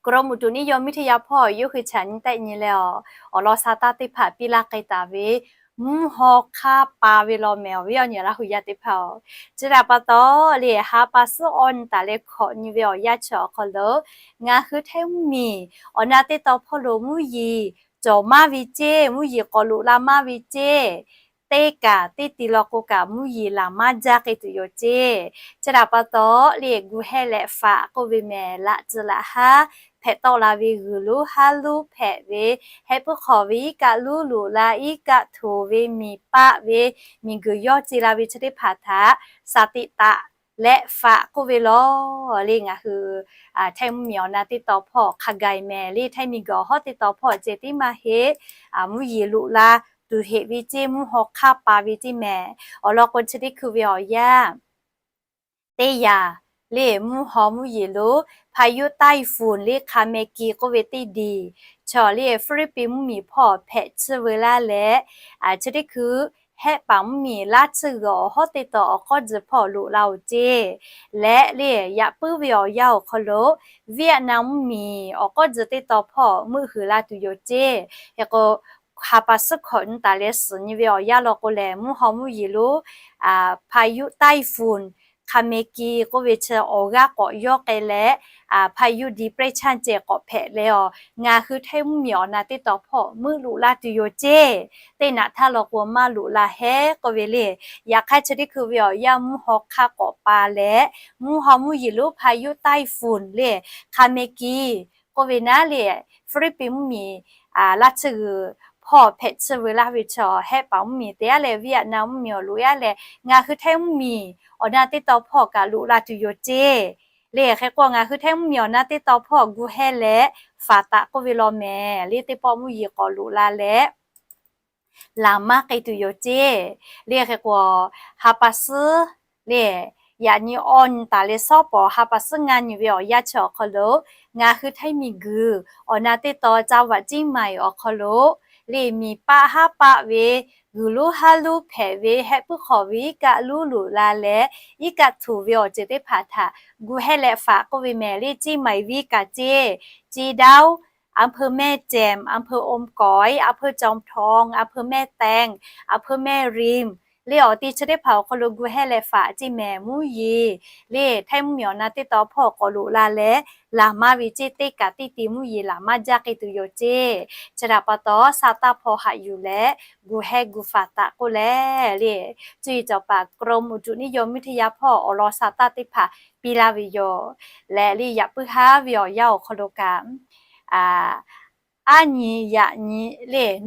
กรมอุตุนิยมวิทยา hpawˇ yawˇ hui chaꞈ nyi tehˆ nyi leh awˬ, awˬ lawn sha taˇ teˇ hpaˍ piˇ laˇ k'ai taˍ ve mvuhˇ haw hk'aˇ pa ve law mehˍ, awˬ viˉ awˬ nyi Laˇ huˍ yaˇ teˇ hpaˍ-oˬ. Chi htaꞈ pa taw le, ha pa suhˉ awˇ nyi taˍ leh hkawꞈ nyi ve awˬ yanˇ chi awˬ hk'aw lo, ngaˬ hui Htaiˇ mvuhˇmiˬ awˬ na teˇ taw hpawˇ lo mvuhˇ yeˬ cawˬ maˇ ve ceˇ, mvuhˇ yeˬ k'awꞈ loꞈ la maˇ ve ceˇ, teˇ kaꞈ teˇ ti law k'o kaꞈ mvuhˇ yeˬ laˬ maˇ jaˇ k'ai tuˬ yoˬ ceˇ. Chi htaꞈ pa taw lehˬ, gu hehˇ leh faꞈ k'oˆ ve mehˍ, laꞈ tcuh laꞈ haˉ hpehꞈ tawˆ la ve g'uiˬ lonˉ haˉ lonˉ hpehꞈ ve, heh puiˉ hk'awꞈ ve iˉ kaˆ lonˉ loꞈ la, iˉ kaˆ htoꞈ ve miˬ paˆ ve, miˬ guiˬ yawˇ ce la ve chi teˇ hpaˍ htaꞈ saˍ tiꞈ taꞈ leh faꞈ k'oˆ ve law. Lehˬ ngaˬ hui Htaiˇ mvuhˇmiˬ awˬ na teˇ taw hpawˇ hk'a gaˬ mehˍ lehˬ, Htaiˇ miˬ guiˬ awˬ hawˉ teˇ taw hpawˇ ceh tiˉ maˇ heˆ. Mvuhˇ yeˬ loꞈ la tuˬ heꞈ ve ceˇ, mvuhˇ haw hk'aˇ pa ve ceˇ mehˍ. Awˬ lawn k'o, chi teˇ hkui ve awˬ yanˇ teˇ yanˇ lehˬ, mvuhˇ haw mvuhˇ yeˬ lonˉ พายุไต้ฝุ่น lehˬ คาเมกิ k'oˆ ve teˇ diˬ, chaw lehˬ Hpiˇliˇpiˆ mvuhˇmiˬ hpawˇ hpehꞈ tsuhˇ veu laˇ leh, chi teˇ hkui Hehˆ paˍ mvuhˇmiˬ laˇ tsuhˇ g'uiˬ awˬ hawˉ teˇ taw awˬ k'awˇ tcuh hpawˇ loꞈ la oˬ ceˇ. Leh lehˬ, yaꞈ puiˉ ve awˬ yanˇ awˬ hk'aw lo Vietnam mvuhˇmiˬ awˬ k'awˇ tcuh teˇ taw hpawˇ meuˆ huiˍ la tuˬ yoˬ ceˇ. Hk'e k'o, ha pa suhˉ hkawꞈ nyi taˍ leh suhˍ nyi ve awˬ yanˇ law k'o lehˬ, mvuhˇ haw mvuhˇ yeˬ lonˉ พายุไต้ฝุ่น คาเมกิ k'oˆ ve chi awˬ g'aˇ k'awꞈ yawˇ k'ai leh, พายุดีเปรสชัน ceh k'awꞈ hpehꞈ leh awˬ, ngaˬ hui Htaiˇ mvuhˇmiˬ awˬ na teˇ taw hpawˇ meuˆ loꞈ la tuˬ yoˬ ceˇ. Teˇ naꞈ htaˇ law k'o maˇ loꞈ la hehˉ k'oˆ ve lehˬ, yaꞈ hk'aˇ chi teˇ hkui ve awˬ yanˇ mvuhˇ haw hk'aˇ k'awꞈ pa leh, mvuhˇ haw mvuhˇ yeˬ lonˉ พายุไต้ฝุ่น lehˬ คาเมกิ k'oˆ ve naˉ lehˬ, Hpiˇliˇpiˆ mvuhˇmiˬ laˇ tsuhˇ g'uiˬ hpawˇ hpehꞈ tsuhˇ veu laˇ ve chaw Hehˆ paˍ mvuhˇmiˬ te aˉ leh Vietnam mvuhˇmiˬ awˬ loꞈ e aˉ leh, ngaˬ hui Htaiˇ mvuhˇmiˬ awˬ na teˇ taw hpawˇ kaꞈ loꞈ la tuˬ yoˬ ceˇ. Lehˬ hk'e k'o, ngaˬ hui Htaiˇ mvuhˇmiˬ awˬ na teˇ taw hpawˇ gu hehˇ leh faˍ taꞈ k'oˆ ve law mehˍ. Lehˬ teˇ pawˆ mvuhˇ yeˬ k'awꞈ loꞈ la leh laˬ maˇ k'ai tuˬ yoˬ ceˇ. Lehˬ hk'e k'o, ha pa suhˉ lehˬ, yaꞈ nyi awˬ nyi taˍ leh shawˉ pawˍ ha pa suhˉ ngaˇ nyi ve awˬ yanˇ chi awˬ hk'aw lo, ngaˬ hui Htaiˇ miˬ guiˬ awˬ na teˇ taw จังหวัดเชียงใหม่ awˬ hk'aw lo lehˬ, miˬ paˆ haˉ paˆ ve g'uiˬ lonˉ haˉ lonˉ hpehꞈ ve, heh puiˉ hk'awꞈ ve iˉ kaˆ lonˉ loꞈ la leh, iˉ kaˆ htoꞈ ve awˬ ceuˬ teˇ hpaˍ htaꞈ gu hehˇ leh faˍ k'oˆ ve mehˍ. Lehˬ เชียงใหม่ viˇ kaꞈ ceˇ, เชียงดาว อำเภอแม่แจ่ม อำเภออมก๋อย อำเภอจอมทอง อำเภอแม่แตง อำเภอแม่ริม lehˬ awˬ ti chi teˇ hpaˍ awˬ hk'aw lo gu hehˇ leh faˍ ceˇ mehˍ. Mvuhˇ yeˬ lehˬ Htaiˇ mvuhˇmiˬ awˬ na teˇ taw hpawˇ k'awꞈ loꞈ la leh laˬ maˇ ve ceˇ, teˇ kaꞈ teˇ ti mvuhˇ yeˬ laˬ maˇ jaˇ k'ai tuˬ yoˬ ceˇ. Chi htaꞈ pa taw, sa taˇ hpawˇ haꞈ yuˬ leh gu hehˇ gu faˍ taꞈ k'oˆ leh, lehˬ cuˇ yiˍ cawˬ paˍ กรมอุตุนิยมวิทยา hpawˇ awˬ lawn sa taˇ teˇ hpaˍ piˇ laˇ ve yoˬ. Lehˬ lehˬ yaꞈ puiˉ haˉ ve awˬ yanˇ awˬ hk'aw lo kaꞈ, อา aˉ nyi yaꞈ nyi lehˬ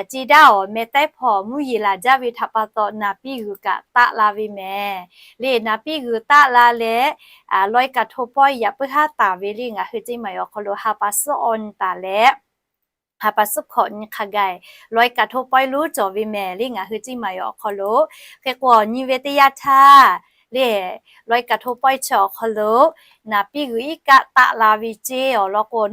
เชียงดาว awˬ meh taiˉ hpawˇ mvuhˇ yeˬ laˬ jaˇ ve htaꞈ pa taw naˍ piˇ g'uiˬ kaꞈ taˆ la ve mehˍ. Lehˬ naˍ piˇ g'uiˬ taˆ la leh, ลอยกระทง pawehˇ yaꞈ puiˉ haˉ taˍ ve lehˬ ngaˬ hui ceˇ maˬ awˬ hk'aw lo ha pa suhˉ awˬ nyi taˍ leh ha pa suhˉ hkawꞈ nyi hk'a gaˬ ลอยกระทง pawehˇ lonˉ cawˬ ve mehˍ. Lehˬ ngaˬ hui ceˇ maˬ awˬ hk'aw lo hk'e k'o, awˬ nyi ve teˇ yanˇ htaˇ lehˬ ลอยกระทง pawehˇ chi awˬ hk'aw lo naˍ piˇ g'uiˬ iˉ kaˆ taˆ la ve ceˇ. Awˬ lawn k'o,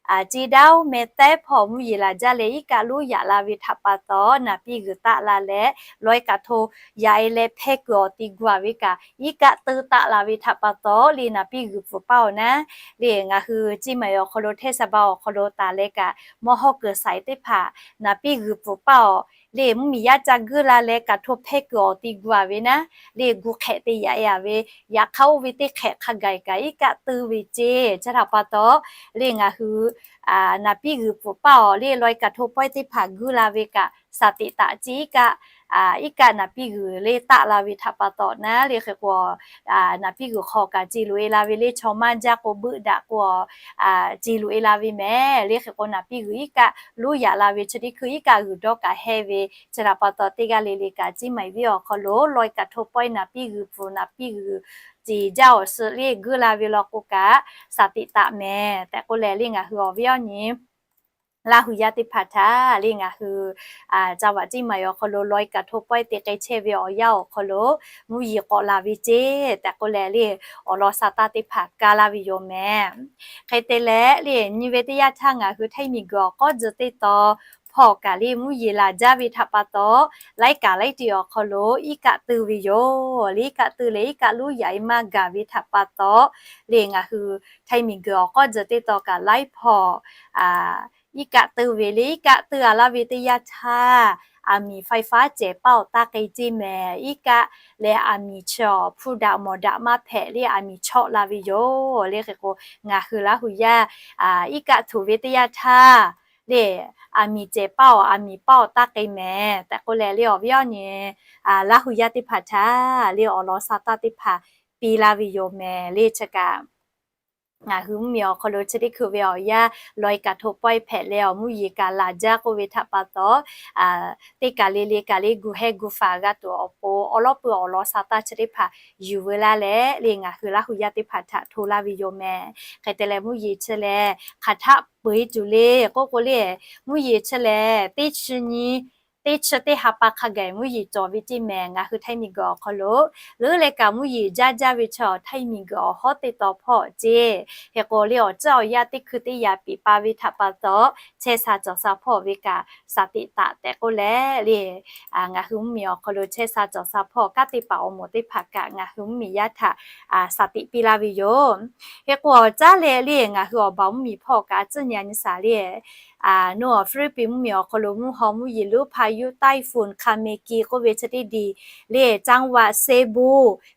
เชียงดาว meh taiˉ hpawˇ mvuhˇ yeˬ laˬ jaˇ leh iˉ kaˆ lonˉ yaꞈ la ve htaꞈ pa taw naˍ piˇ g'uiˬ taˆ la leh ลอยกระทง yaꞈ e leh hpeh kuiˬ awˬ ti gu a ve kaꞈ iˉ kaˆ teu taˆ la ve htaꞈ pa taw lehˬ naˍ piˇ g'uiˬ pfuhˍ paˇ awˬ naˉ, lehˬ ngaˬ hui ceˇ maˬ awˬ hk'aw lo เทศบาล awˬ hk'aw lo taˍ leh kaꞈ mawˇ hawˉ kuiˬ saiˍ teˇ hpaˍ naˍ piˇ g'uiˬ pfuhˍ paˇ awˬ, lehˬ mvuhˇmiˬ yaˇ ca guiˇ la leh กระทง hpeh kuiˬ awˬ ti gu a ve naˉ, lehˬ gu hk'ehꞈ te yaꞈ e a ve, yaꞈ hk'aˇ oˇ ve teˇ hk'ehꞈ hk'a gaˬ kaꞈ iˉ kaˆ teu ve ceˇ. Chi htaꞈ pa taw lehˬ ngaˬ hui naˍ piˇ g'uiˬ pfuhˍ paˇ awˬ lehˬ ลอยกระทง pawehˇ teˇ hpaˍ guiˇ la ve kaꞈ สติ taꞈ ceˇ iˉ kaˆ, iˉ kaˆ naˍ piˇ g'uiˬ lehˬ taˆ la ve htaꞈ pa taw naˉ, lehˬ hk'e k'o naˍ piˇ g'uiˬ hk'aw kaꞈ ce loꞈ e la ve lehˬ chaw maˇ jaˇ k'o beuˆ daꞈ k'o ce loꞈ e la ve mehˍ. Lehˬ hk'e k'o naˍ piˇ g'uiˬ iˉ kaˆ lonˉ yaꞈ la ve chi teˇ hkui iˉ kaˆ g'uiˬ dawˇ kaꞈ heh ve, chi htaꞈ pa taw teˇ g'aˇ le le kaꞈ ceˇ maˬ viˉ awˬ hk'aw lo ลอยกระทง pawehˇ naˍ piˇ g'uiˬ pfuhˍ naˍ piˇ g'uiˬ ce jaˇ awˬ suhˍ lehˬ guiˇ la ve law k'o kaꞈ สติ taꞈ mehˍ tehꞈ k'oˆ leh lehˬ ngaˬ hui awˬ viˉ awˬ nyi Laˇ huˍ yaˇ teˇ hpaˍ htaꞈ lehˬ ngaˬ hui จังหวัดเชียงใหม่ awˬ hk'aw lo ลอยกระทง pawehˇ te k'ai chehˇ ve awˬ yanˇ awˬ hk'aw lo mvuhˇ yeˬ k'awꞈ la ve ceˇ tehꞈ k'oˆ leh lehˬ awˬ lawn sa taˇ teˇ hpaˍ kaˇ laˇ ve yoˬ mehˍ. Hk'e te leh lehˬ nyi ve teˇ yanˇ htaˇ ngaˬ hui Htaiˇ miˬ guiˬ awˬ k'awˇ tcuh teˇ taw hpawˇ kaꞈ lehˬ mvuhˇ yeˬ laˬ jaˇ ve htaꞈ pa taw, laiˉ kaꞈ laiˉ te awˬ hk'aw lo iˉ kaˆ teu ve yoˬ. Lehˬ iˉ kaˆ teu leh iˉ kaˆ lonˉ yaꞈ e maˇ gaˬ ve htaꞈ pa taw lehˬ ngaˬ hui Htaiˇ miˬ guiˬ awˬ k'awˇ tcuh teˇ taw kaꞈ laiˉ hpawˇ iˉ kaˆ teu ve lehˬ iˉ kaˆ teu a laˇ ve teˇ yanˇ htaˇ, aˬ miˍ ไฟฟ้า cehˬ paˇ awˬ taˇ k'ai ceˇ mehˍ. Iˉ kaˆ leh aˬ miˍ chi awˬ hpu daꞈ mawˬ daꞈ maˇ hpehꞈ lehˬ aˬ miˍ chawˆ la ve yoˬ. Lehˬ hk'e k'o ngaˬ hui Laˇ huˍ yaˇ iˉ kaˆ htoꞈ ve teˇ yanˇ htaˇ le, aˬ miˍ cehˬ paˇ awˬ, aˬ miˍ paˇ awˬ taˇ k'ai mehˍ tehꞈ k'oˆ leh le awˬ viˉ awˬ nyi Laˇ hu yaˇ teˇ hpaˍ htaꞈ le awˬ lawn sa taˇ teˇ hpaˍ piˇ laˇ ve yoˬ mehˍ. Le chi kaꞈ ngaˬ hui mvuhˇmiˬ awˬ hk'aw lo chi teˇ hkui ve awˬ yanˇ lawˬ e kaꞈ hto pawehˇ hpehꞈ leh awˬ mvuhˇ yeˬ kaꞈ laˬ jaˇ k'oˆ ve htaꞈ pa taw, teˇ kaˬ le le kaꞈ le gu hehˇ gu faˍ g'a tuˬ awˬ pon awˬ lawˉ pui awˬ lawn sa taˇ chi teˇ hpaˍ yuˬ veu laˇ leh le ngaˬ hui Laˇ hu yaˇ teˇ hpaˍ htaꞈ hto laˇ ve yoˬ mehˍ. Hk'e te leh mvuhˇ yeˬ chi leh hk'aˬ htaˆ peu e tuˬ le k'oˆ k'o le, mvuhˇ yeˬ chi leh teˇ chi nyi teˇ chi teˇ ha pa hk'a gaˬ mvuhˇ yeˬ cawˬ ve ceˇ mehˍ. Ngaˬ hui Htaiˇ miˬguiˬ awˬ hk'aw lo leuˉ leh kaꞈ mvuhˇ yeˬ jaˇ jaˇ ve chaw Htaiˇ miˬguiˬ awˬ hawˉ teˇ taw hpawˇ ceˇ. Hk'e k'o le awˬ ciˉ awˬ yanˇ teˇ hkui teˇ yaꞈ piˍ pa ve htaꞈ pa taw chehˇ sha cawˬ sha hpawˇ ve kaꞈ shaˍ tiꞈ taꞈ tehꞈ k'oˆ leh le ngaˬ hui mvuhˇmiˬ awˬ hk'aw lo chehˇ sha cawˬ sha hpawˇ kanˉ te paˍ awˬ moˍ teˇ hpaˍ kaꞈ ngaˬ hui mvuhˇmiˬ yaˇ htaꞈ shaˍ tiꞈ piˇ laˇ ve yoˬ. Hk'e k'o awˬ caˉ leh le ngaˬ hui awˬ baˬ mvuhˇmiˬ hpawˇ kaꞈ a tcuhˉ nyi a nyi shaˍ le nawˬ Hpiˇliˇpiˆ mvuhˇmiˬ awˬ hk'aw lo mvuhˇ haw mvuhˇ yeˬ lonˉ พายุไต้ฝุ่น Khameki k'oˆ ve chi teˇ diˬ le จังหวัดเซบู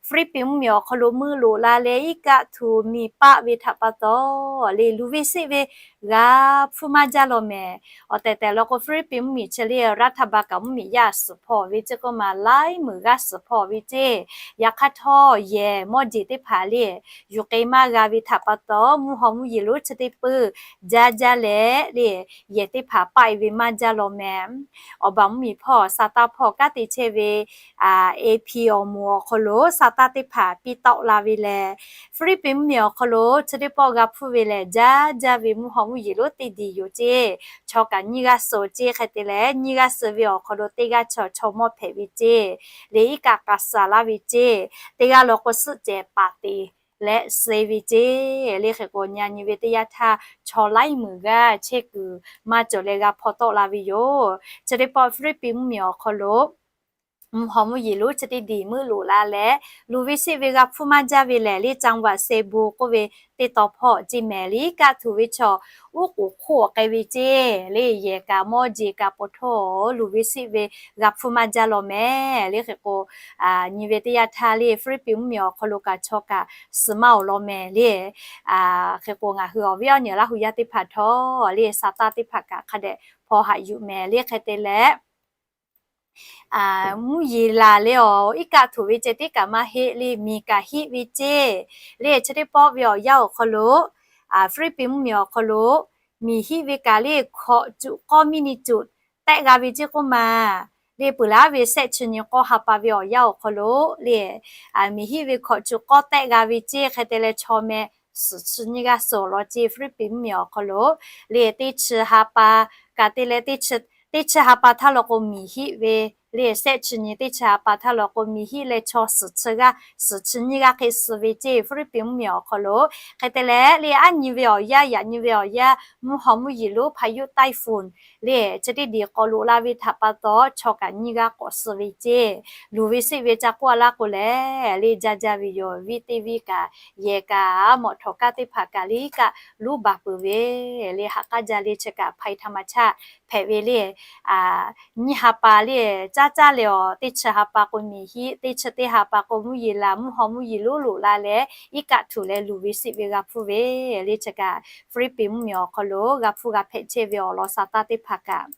Hpiˇliˇpiˆ mvuhˇmiˬ awˬ hk'aw lo meuˆ loꞈ la leh iˉ kaˆ htuꞈ miˬ paˆ ve htaꞈ pa taw le luˬ ve seˆ ve g'a hpfuhˇ maˇ jaˇ law mehˍ. Awˬ tehˬ tehˬ law k'o Hpiˇliˇpiˆ mvuhˇmiˬ chi le รัฐบาล kaꞈ mvuhˇmiˬ yaˇ suhˍ hpawˇ ve ceˇ k'oˆ ma laiˉ meunˍ g'aˇ suhˍ hpawˇ ve ceˇ. Yaꞈ hk'aˇ htawˇ yehˬ mawˇ jeˬ teˇ hpaˍ le yuˬ k'ai maˇ g'a ve htaꞈ pa taw mvuhˇ haw mvuhˇ yeˬ lonˉ chi teˇ peuˇ jaˇ jaˇ leh le yehˬ teˇ hpaˍ paˆ e ve maˇ jaˇ law mehˍ. Awˬ baˬ mvuhˇmiˬ hpawˇ sa taˇ hpawˇ kanˉ te chehˇ ve AP awˬ moˍ awˬ hk'aw lo sa taˇ teˇ hpaˍ piˇ tawˆ la ve lehˬ, Hpiˇliˇpiˆ mvuhˇmiˬ awˬ hk'aw lo chi teˇ pawˆ g'a hpfuhˇ ve lehˬ jaˇ jaˇ ve mvuhˇ haw mvuhˇ yeˬ lonˉ teˇ diˬ yoˬ ceˇ. Chaw kaꞈ nyiˇ g'aˇ suhˍ ceˇ. Hk'e te leh nyiˇ g'aˇ suhˍ ve awˬ hk'aw lo teˇ g'aˇ chaw chaw mawˇ hpehꞈ ve ceˇ. Le iˉ kaˆ k'a suhˍ laˇ ve ceˇ. Teˇ g'aˇ law k'o suhˆ cehˬ paˍ teꞈ leh suh ve ceˇ. Le hk'e k'o nyi a nyi ve teˇ yanˇ htaˇ chaw laiˉ meunˍ g'aˇ chehˇ kuiˬ maˇ cawˬ leh g'a hpaw tawˆ la ve yoˬ. Chi teˇ pawˆ Hpiˇliˇpiˆ mvuhˇmiˬ awˬ hk'aw lo mvuhˇ haw mvuhˇ yeˬ lonˉ chi teˇ diˬ meuˆ loꞈ la leh luˬ ve seˆ ve g'a hpfuhˇ maˇ jaˇ ve lehˬ le จังหวัดเซบู k'oˆ ve teˇ taw hpawˇ ceˇ mehˍ. Le iˉ kaˆ htuꞈ ve chaw uˉ k'oˍ hk'oˆ k'ai ve ceˇ. Le yehˬ kaꞈ mawˇ jeˬ kaꞈ po htoˇ luˬ ve seˆ ve g'a hpfuhˇ maˇ jaˇ law mehˍ. Le hk'e k'o nyi ve teˇ yanˇ htaˇ le Hpiˇliˇpiˆ mvuhˇmiˬ awˬ hk'aw lo kaꞈ chaw kaꞈ suhˍ maˇ awˬ lawn mehˍ le. Hk'e k'o ngaˬ hui awˬ viˉ awˬ nyi Laˇ hu yaˇ teˇ hpaˍ htawˇ le sa taˇ teˇ hpaˍ kaꞈ hk'a dehꞈ hpaw haꞈ yuˬ mehˍ. Le hk'e te leh mvuhˇ yeˬ laˬ leh awˬ iˉ kaˆ htuꞈ ve ceh tiˉ kaꞈ maˇ heˆ le miˬ kaꞈ hiˆ ve ceˇ. Le chi teˇ pawˆ ve awˬ yanˇ awˬ hk'aw lo Hpiˇliˇpiˆ mvuhˇmiˬ awˬ hk'aw lo miˬ hiˆ ve kaꞈ le hkawꞈ cuꞈ k'awˇ miˇ ni cuꞈ tehˆ g'a ve ceˇ k'oˆ ma. Le peuˬ laˬ ve shehˆ chi nyi k'awˇ ha pa ve awˬ yanˇ awˬ hk'aw lo le miˬ hiˆ ve hkawꞈ cuꞈ k'awˇ tehˆ g'a ve ceˇ. Hk'e te leh chaw meh suhˍ chi nyiˇ g'aˇ suhˍ awˬ lawn ceˇ Hpiˇliˇpiˆ mvuhˇmiˬ awˬ hk'aw lo le teˇ chi ha pa kaꞈ te leh teˇ chi ha pa htaˇ law k'o miˬ hiˆ ve le shehˆ chi nyi teˇ chi ha pa htaˇ law k'o miˬ hiˆ leh chaw suhˍ chi g'aˇ suhˍ chi nyiˇ g'aˇ hk'e suh ve ceˇ Hpiˇliˇpiˆ mvuhˇmiˬ awˬ hk'aw lo. Hk'e te leh le aˉ nyi ve awˬ yanˇ yaꞈ nyi ve awˬ yanˇ mvuhˇ haw mvuhˇ yeˬ lonˉ พายุไต้ฝุ่น le chi teˇ diˬ k'awꞈ loꞈ la ve htaꞈ pa taw chaw kaꞈ nyiˇ g'aˇ k'awꞈ suh ve ceˇ. Luˬ ve seˆ ve ca k'oˆ a laˇ k'o lehˬ le jaˇ jaˇ ve yoˬ. Viˉ teˇ viˉ kaꞈ yehˬ kaꞈ mawꞈ htawꞈ kaˇ teˇ hpaˍ kaꞈ le iˉ kaˆ luˉ baˬ peuˬ ve le ha k'aˉ jaˇ le chi kaꞈ ภัยธรรมชาติ hpehꞈ ve le nyiˇ ha pa le caˇ caˇ leh awˬ teˇ chi ha pa k'o miˬ hiˆ teˇ chi teˇ ha pa k'o mvuhˇ yeˬ laˬ mvuhˇ haw mvuhˇ yeˬ lonˉ loꞈ la leh iˉ kaˆ htuꞈ leh luˬ ve seˆ ve g'a hpfuhˇ ve le chi kaꞈ Hpiˇliˇpiˆ mvuhˇmiˬ awˬ hk'aw lo g'a hpfuhˇ g'a hpehꞈ chehˇ ve awˬ lawn sa taˇ teˇ hpaˍ kaꞈ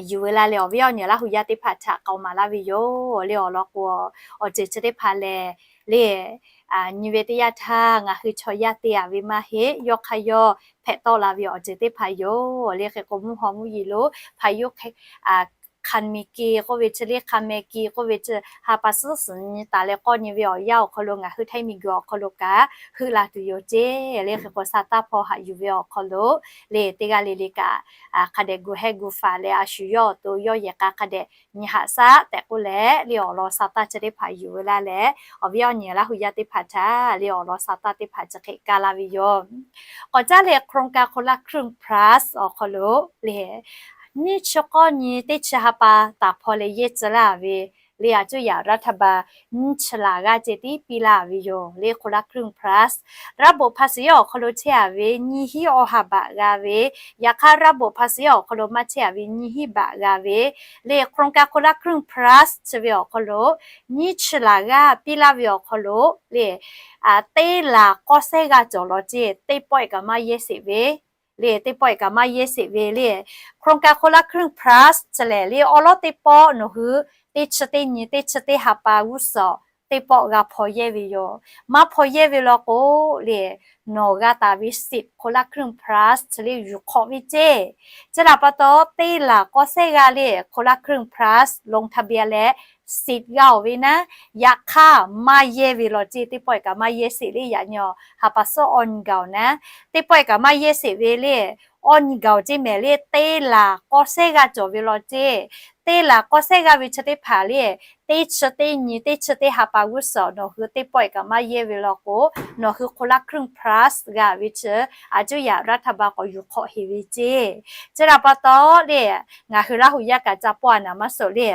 yuˬ ve laˇ leh awˬ viˉ awˬ nyi Laˇ hu yaˇ teˇ hpaˍ htaꞈ k'aoˍ maˍ laˇ ve yoˬ. Le awˬ lawn k'o awˬ ceuˬ chi teˇ hpaˍ lehˬ le nyi ve teˇ yanˇ htaˇ ngaˬ hui chaw yaˇ te a ve maˇ heˆ. Yawˇ hk'aˇ yawˇ hpehꞈ tawˆ la ve awˬ ceuˬ teˇ hpaˍ yoˬ. Le hk'e k'o mvuhˇ haw mvuhˇ yeˬ lonˉ พายุ Khameki k'oˆ ve chi le Khameki k'oˆ ve chi ha pa suhˉ suhˍ nyi taˍ leh k'awˇ nyi ve awˬ yanˇ awˬ hk'aw lo ngaˬ hui Htaiˇ miˬguiˬ awˬ hk'aw lo kaꞈ heuˆ la tuˬ yoˬ ceˇ. Le hk'e k'o sa taˇ hpaw haꞈ yuˬ ve awˬ hk'aw lo le teˇ g'aˇ le le kaꞈ hk'a dehꞈ gu hehˇ gu faˍ leh a shu yawˇ awˬ to yawˇ yehˬ k'a hk'a dehꞈ nyi haꞈ shaˉ tehꞈ k'oˆ leh le awˬ lawn sa taˇ chi teˇ hpaˍ yuˬ ve laˇ leh awˬ viˉ awˬ nyi Laˇ hu yaˇ teˇ hpaˍ htaꞈ le awˬ lawn sa taˇ teˇ hpaˍ chi hk'e kaˇ laˇ ve yoˬ. K'awꞈ caˉ leh โครงการคนละครึ่ง plus awˬ hk'aw lo le nyiˇ chi k'awˇ nyi teˇ chi ha pa taˍ hpaw leh yehˇ tcuh laˇ ve le a cuˇ yaꞈ รัฐบาล nyiˇ chi laˬ g'aˇ ceh tiˉ piˇ laˇ ve yoˬ. Le คนละครึ่ง plus ระบบภาษี awˬ hk'aw lo chehˇ a ve nyiˇ hinˉ awˬ ha baꞈ g'a ve, yaꞈ hk'aˇ ระบบภาษี awˬ hk'aw lo maˇ chehˇ a ve nyiˇ hinˉ baꞈ g'a ve le โครงการคนละครึ่ง plus chi ve awˬ hk'aw lo nyiˇ chi laˬ g'aˇ piˇ laˇ ve awˬ hk'aw lo le teˇ laˬ k'awˇ sehˉ g'aˇ cawˬ law ceˇ. Teˇ pawˆ kaꞈ maˇ yehˇ sheˍ ve le teˇ pawˆ e kaꞈ maˇ yehˇ sheˍ ve le. โครงการคนละครึ่ง plus chi lehˬ le awˉ lawˉ teˇ pawˆ nawˬ hui teˇ chi teˇ nyi teˇ chi teˇ ha pa g'uˇ suhˍ teˇ pawˆ g'a hpaw yehˇ ve yoˬ. Maˇ hpaw yehˇ ve law k'o le, nawˬ g'a taˍ ve สิทธิ์ คนละครึ่ง plus chi le yuˬ hk'awꞈ ve ceˇ. Chi htaꞈ pa taw teˇ laˬ k'awꞈ sehˉ g'a le คนละครึ่ง plus ลงทะเบียน leh สิทธิ์ g'a-oˬ ve naˉ, yaꞈ hk'aˇ maˇ yehˇ ve law ceˇ. Teˇ pawˆ e kaꞈ maˇ yehˇ sheˍ le, yaꞈ nyi ha pa suhˉ awˇ nyi gaˬ-oˬ naˉ, teˇ pawˆ e kaꞈ maˇ yehˇ sheˍ ve le, awˇ nyi gaˬ-oˬ ceˇ mehˍ le. Teˇ laˬ k'awꞈ sehˉ g'a cawˬ ve law ceˇ. Teˇ laˬ k'awꞈ sehˉ g'a ve chi teˇ hpaˍ le, teˇ chi teˇ nyi teˇ chi teˇ ha pa g'uˇ suhˍ nawˬ hui teˇ pawˆ e kaꞈ maˇ yehˇ ve law k'o, nawˬ hui คนละครึ่ง plus g'a ve chi a cuˇ yaꞈ รัฐบาล k'awꞈ yuˬ hk'awꞈ heˍ ve ceˇ. Chi htaꞈ pa taw le, ngaˬ hui Laˇ hu yaˇ kaꞈ ca pawˆ a naˍ maˇ suhˍ le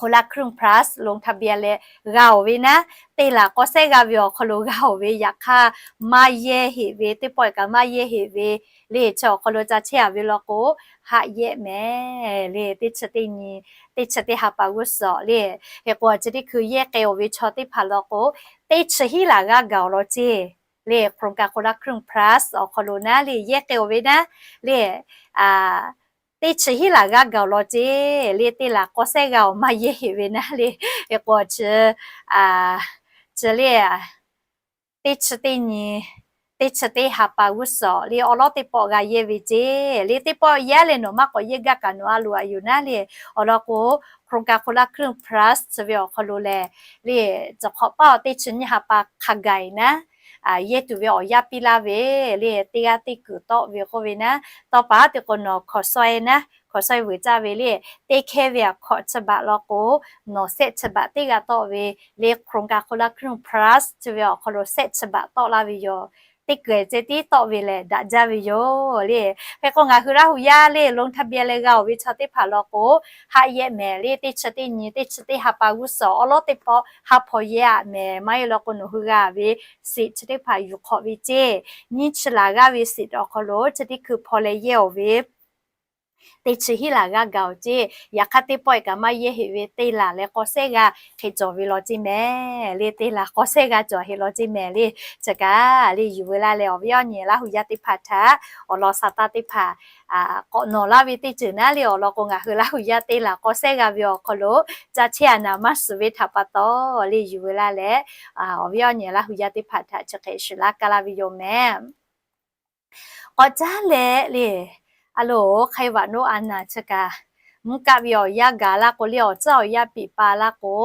คนละครึ่ง plus ลงทะเบียน leh g'a-oˬ ve naˉ, teˇ laˬ k'awꞈ sehˉ g'a ve awˬ hk'aw lo g'a-oˬ ve, yaꞈ hk'aˇ maˇ yehˇ heˍ ve, teˇ pawˆ e kaꞈ maˇ yehˇ heˍ ve le. Chi awˬ hk'aw lo ca chehˇ a ve law k'o, haˆ yehˆ mehˍ le. Teˇ chi teˇ nyi teˇ chi teˇ ha pa g'uˇ suhˍ le. Hk'e k'o chi teˇ hkui yehˇ k'ai-oˬ ve chaw teˇ hpaˍ law k'o, teˇ chi hiˉ laˬ g'aˇ gaˬ-oˬ law ceˇ le. โครงการคนละครึ่ง plus awˬ hk'aw lo naˉ le yehˇ k'ai-oˬ ve naˉ le, teˇ chi hiˉ laˬ g'aˇ gaˬ-oˬ law ceˇ le. Teˇ laˬ k'awꞈ sehˉ g'a-oˬ maˇ yehˇ heˍ ve naˉ le. Hk'e k'o chi, chi le teˇ chi teˇ nyi teˇ chi teˇ ha pa g'uˇ suhˍ le awˉ lawˉ teˇ pawˆ g'a yehˇ ve ceˇ le. Teˇ pawˆ yehˇ leh nawˬ maˇ k'awꞈ yehˇ gaˇ kaꞈ nawˬ a loˍ a yoˬ naˉ le. Awˬ lawn k'o, โครงการคนละครึ่ง plus chi ve awˬ hk'aw lo lehˬ le, chi hk'awꞈ paˇ awˬ teˇ chi nyiˇ ha pa hk'a gaˬ naˉ, yehˇ tuˬ ve awˬ yanˇ piˇ laˇ ve le. Teˇ g'aˇ teˇ kuiˬ tawˆ ve k'oˆ ve naˉ, tawˇ paˍ teˇ k'o nawˬ hkaw saweh naˉ, hkaw saweh vuiˬ caˇ ve le, teˇ hkehˇ ve a hkawꞈ chi baꞈ law k'o, nawˬ sehˆ chi baꞈ teˇ g'aˇ tawˆ ve le. โครงการคนละครึ่ง plus chi ve awˬ hk'aw lo sehˆ chi baꞈ tawˆ laˇ ve yoˬ. Teˇ kuiˬ ceh tiˉ tawˆ ve lehˬ daꞈ jaˇ ve yoˬ le. Hk'e k'o ngaˬ hui Laˇ hu yaˇ le ลงทะเบียน leh g'a-oˬ ve chaw teˇ hpaˍ law k'o, haˆ yehˆ mehˍ le. Teˇ chi teˇ nyi teˇ chi teˇ ha pa g'uˇ suhˍ awˉ lawˉ teˇ pawˆ haˆ hpaw yehˇ a mehˍ. Maˇ heˆ law k'o nawˬ hui g'a ve สิทธิ์ chi teˇ hpaˍ yuˬ hk'awꞈ ve ceˇ. Nyiˇ chi laˬ g'aˇ ve สิทธิ์ awˬ hk'aw lo chi teˇ hkui hpaw leh yehˇ-oˬ ve teˇ chi hiˉ laˬ g'aˇ gaˬ-oˬ ceˇ. Yaꞈ hk'aˇ teˇ pawˆ e kaꞈ maˇ yehˇ heˍ ve, teˇ laˬ leh k'awꞈ sehˉ g'a hk'e cawˬ ve law ceˇ mehˍ le. Teˇ laˬ k'awꞈ sehˉ g'a cawˬ heˍ law ceˇ mehˍ le. Chi kaꞈ le yuˬ veu laˇ leh awˬ viˉ awˬ nyi Laˇ hu yaˇ teˇ hpaˍ htaꞈ awˬ lawn sa taˇ teˇ hpaˍ k'awꞈ nawˬ laˇ ve teˇ ceuˬ naˉ le. Awˬ lawn k'o ngaˬ hui Laˇ hu yaˇ teˇ laˬ k'awꞈ sehˉ g'a ve awˬ hk'aw lo ca chehˇ a naˍ maˇ suhˍ ve htaꞈ pa taw le yuˬ veu laˇ leh awˬ viˉ awˬ nyi Laˇ hu yaˇ teˇ hpaˍ htaꞈ chi hk'e shiˍ laˇ kaˇ laˇ ve yoˬ mehˍ. K'awꞈ caˉ leh le, a loˍ ไข้หวัดนก a naˍ chi kaꞈ mvuhˇ kaˆ ve awˬ yanˇ gaˬ laˇ k'o le, awˬ tcuhˉ awˬ yanˇ piˍ pa laˇ k'o,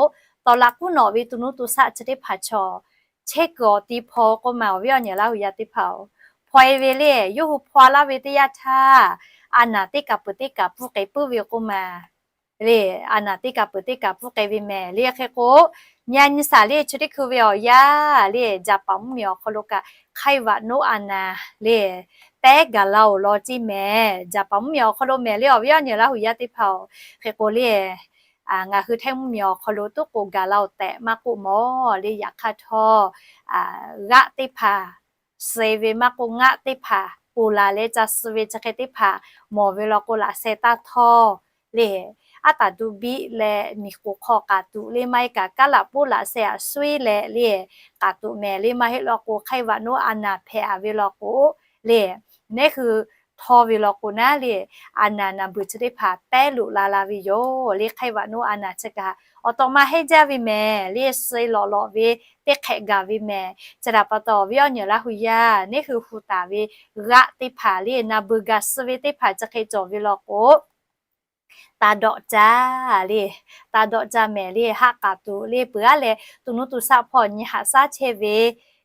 tawˍ laꞈ k'uˉ nawꞈ ve to nuˇ to shaˆ chi teˇ hpaˍ chaw chehˇ kuiˬ awˬ ti hpaw k'oˆ ma awˬ viˉ awˬ nyi Laˇ hu yaˇ teˇ hpaˍ-oˬ, hpaw e ve le. Yawˇ hui hpaw laˇ ve teˇ yanˇ htaˇ, a naˍ teˇ kaˍ peuˬ teˇ kaˍ pfuhˇ k'ai puiˉ ve k'oˆ ma le. A naˍ teˇ kaˍ peuˬ teˇ kaˍ pfuhˇ k'ai ve mehˍ le. Hk'e k'o, nyi a nyi shaˍ le chi teˇ hkui ve awˬ yanˇ le, Jaˍpaˍ mvuhˇmiˬ awˬ hk'aw lo kaꞈ ไข้หวัดนก a naˍ le pehˉ gaˬ la-oˬ law ceˇ mehˍ. Jaˍpaˍ mvuhˇmiˬ awˬ hk'aw lo mehˍ le awˬ viˉ awˬ nyi Laˇ hu yaˇ teˇ hpaˍ-oˬ. Hk'e k'o le, ngaˬ hui Htaiˇ mvuhˇmiˬ awˬ hk'aw lo tuˉ k'o gaˬ la-oˬ tehꞈ maˇ k'oˆ mawˬ le. Yaꞈ hk'aˇ htawˇ, g'aˆ teˇ hpaˍ suh ve maˇ k'oˆ, ngaˆ teˇ hpaˍ ponˬ laˬ leh ca suh ve chi hk'e teˇ hpaˍ mawˬ ve law k'o, laꞈ sheh taˇ htawˇ le, aˉ taˍ duˇ biˆ leh miˬ k'oˍ hk'aw k'aˍ tuꞈ le, maˇ heˆ kaꞈ kaˉ laꞈ poˉ laꞈ sheh aꞈ suiˉ leh le, k'aˍ tuꞈ mehˍ le. Maˇ heˆ law k'o ไข้หวัดนก a naˍ hpehꞈ a ve law k'o le, neˉ hui htawˇ ve law k'o naˉ le, a naˍ naˍ beuˬ chi teˇ hpaˍ pehˉ loꞈ la la ve yoˬ le. ไข้หวัดนก a naˍ chi kaꞈ awˬ tawꞈ ma hehnˇ jaˇ ve mehˍ le. Suh lawꞈ lawꞈ ve teˇ hk'ehꞈ gaˬ ve mehˍ. Chi htaꞈ pa taw awˬ viˉ awˬ nyi Laˇ hu yaˇ, neˉ hui hu taˍ ve g'aˆ teˇ hpaˍ le, naˍ beuˬ gaˬ suh ve teˇ hpaˍ chi hk'e cawˬ ve law k'o, taˇ dawˆ caˇ le, taˇ dawˆ caˇ mehˍ le. Haˆ k'aˍ tuꞈ le peuˬ aˉ leh, to nuˇ to shaˆ hpawˇ nyi haꞈ shaˉ chehˇ ve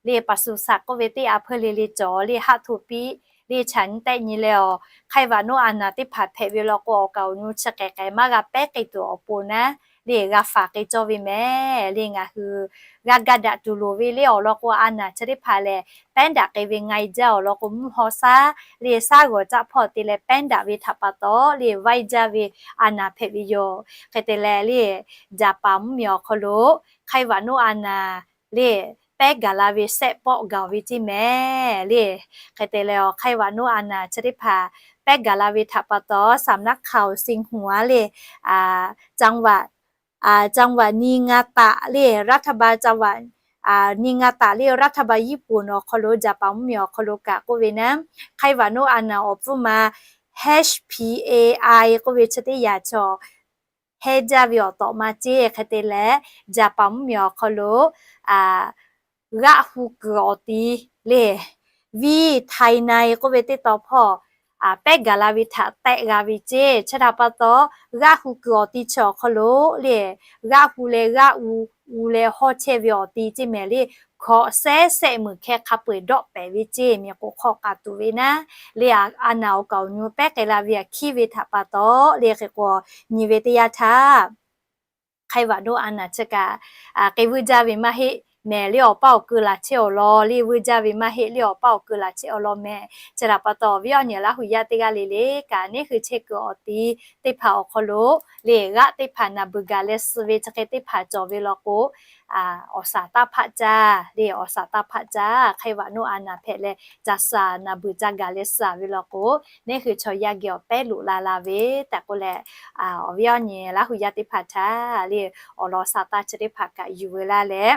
le, paˍ suˍ saˍ k'oˆ ve teˇ a hpeuˇ le le cawˬ le, haˆ hto piˆ le chaꞈ nyi tehˆ nyi leh awˬ ไข้หวัดนก a naˍ teˇ hpaˍ hpehꞈ ve law k'o, awˬ kaˍ awˬ nu chi k'ehˬ k'ehˬ maˇ g'a pehˉ k'ai tuˬ awˬ pon naˉ le, g'a faˍ k'ai cawˇ ve mehˍ le. Ngaˬ hui g'a ga daꞈ tuˬ loˍ ve le. Awˬ lawn k'o, a naˍ chi teˇ hpaˍ lehˬ pehˉ daꞈ k'ai ve nga e jaˇ. Awˬ lawn k'o, mvuhˇ haw shaˉ le shaˉ g'awˬ caˆ hpawˇ te leh pehˉ daꞈ ve htaꞈ pa taw le, vaiˇ jaˇ ve a naˍ hpehꞈ ve yoˬ. Hk'e te leh le, Jaˍpaˍ mvuhˇmiˬ awˬ hk'aw lo ไข้หวัดนก a naˍ le pehˉ gaˬ la ve shehˆ pawˆ gaˬ ve ceˇ mehˍ le. Hk'e te leh awˬ ไข้หวัดนก a naˍ chi teˇ hpaˍ pehˉ gaˬ la ve htaꞈ pa taw, สำนักข่าว Xinhua le, a, จังหวัด จังหวัด Niigata le, รัฐบาลจังหวัด nyi ngaˇ taˍ le รัฐบาล Yiˇponˍ awˬ hk'aw lo Jaˍpaˍ mvuhˇmiˬ awˬ hk'aw lo kaꞈ k'oˆ ve naˉ, hk'ai vaꞈ noˆ a naˍ awˬ pfuhˇ ma H P A I k'oˆ ve chi teˇ yanˇ chaw heh jaˇ ve awˬ tawꞈ ma ceˇ. Hk'e te leh, Jaˍpaˍ mvuhˇmiˬ awˬ hk'aw lo g'aˆ hu kuiˬ awˬ ti le, viˇ htaiˍ na k'oˆ ve teˇ taw hpawˇ pehˉ gaˬ la ve htaꞈ tehˆ g'a ve ceˇ. Chi htaꞈ pa taw, g'aˆ hu kuiˬ awˬ ti chi awˬ hk'aw lo le, g'aˆ hu leh g'aˆ u, u leh hawˇ chehˇ ve awˬ ti ceˇ mehˍ le, hkawꞈ sehˉ sehˆ meuˬ hkeh hk'a peu-eˬ dawˆ pehˍ ve ceˇ. Miˬ k'oˍ hk'aw k'aˍ tuˬ ve naˉ le, a naˍ awˬ kaˍ awˬ nyu pehˉ k'ai la ve htaꞈ hkiˉ ve htaꞈ pa taw le, hk'e k'o nyi ve teˇ yanˇ htaˇ, hk'ai vaꞈ noˆ a naˍ chi kaꞈ k'ai vuiˇ jaˇ ve maˇ heˆ mehˍ le, awˬ paˇ awˬ keu laˬ chehˇ awˬ lawn le, vuiˇ jaˇ ve maˇ heˆ le, awˬ paˇ awˬ keu laˬ chehˇ awˬ lawn mehˍ. Chi htaꞈ pa taw, awˬ viˉ awˬ nyi Laˇ hu yaˇ teˇ g'aˇ le le kaꞈ, neˇ hui chehˇ kuiˬ awˬ ti teˇ hpaˍ awˬ hk'aw lo le, g'aˆ teˇ hpaˍ naˬ beuꞈ gaˬ leh suh ve chi hk'e teˇ hpaˍ cawˬ ve law k'o, awˬ saˍ taˇ hpaˆ caˇ le, awˬ saˍ taˇ hpaˆ caˇ. Hk'ai vaꞈ noˆ a naˍ hpehꞈ leh ca suh naˬ beuꞈ ca gaˬ leh suh ve law k'o, neˇ hui chaw yaˇ geh awˬ pehˉ loꞈ la la ve tehꞈ k'oˆ leh, awˬ viˉ awˬ nyi Laˇ hu yaˇ teˇ hpaˍ htaꞈ le, awˬ lawn saˍ taˇ chi teˇ hpaˍ kaꞈ yuˬ veu laˇ leh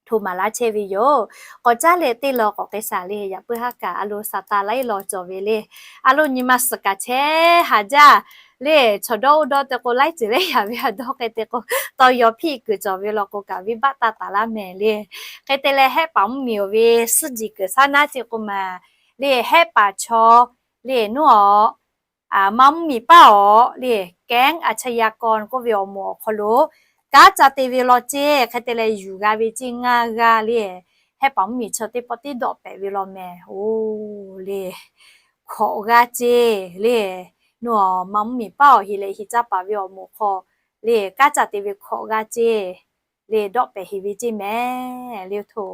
hto maˍ laˇ chehˇ ve yoˬ. K'awꞈ caˉ leh teˇ law k'awꞈ k'ai shaˍ le, yaꞈ puiˉ haˉ kaꞈ a lo saˍ taˇ laiˉ law cawˬ ve le. A lo nyi ma suhˍ kaꞈ chehˇ haˍ jaˇ le, chaw dawˇ oˇ dawˇ te k'o laiˉ ceuˬ leh yaꞈ ve a dawˇ k'ai te k'o, taw yaw hpiˆ kuiˬ cawˬ ve law k'o kaꞈ venˇbaˆ taˇ taˍ laˇ mehˍ le. Hk'e te leh, Hehˆ paˍ mvuhˇmiˬ oˬ ve suhˉ jiˬ kuiˬ shaˉ naˉ ceˇ k'o maˬ le, Hehˆ paˍ chaw le nuˉ awˬ, Maˇ mvuhˇmiˬ paˇ awˬ le, kehˉ a chaˇ yaˇ kaw k'oˆ ve awˬ moˍ awˬ hk'aw lo kanˉ ca te ve law ceˇ. Hk'e te leh, yuˬ g'a ve ceˇ ngaˇ g'aˇ le, Hehˆ paˍ mvuhˇmiˬ chaw teˇ pawˆ tiˉ dawˆ pehˍ ve law mehˍ. Oˬ le, hkawꞈ g'aˇ ceˇ le. Nuˉ awˬ, Maˇ mvuhˇmiˬ paˇ awˬ heˍ leh heˍ caˇ paˍ ve awˬ moˍ hk'aw le, kanˉ ca te ve hkawꞈ g'aˇ ceˇ le, dawˆ pehˍ heˍ ve ceˇ mehˍ le. Hto,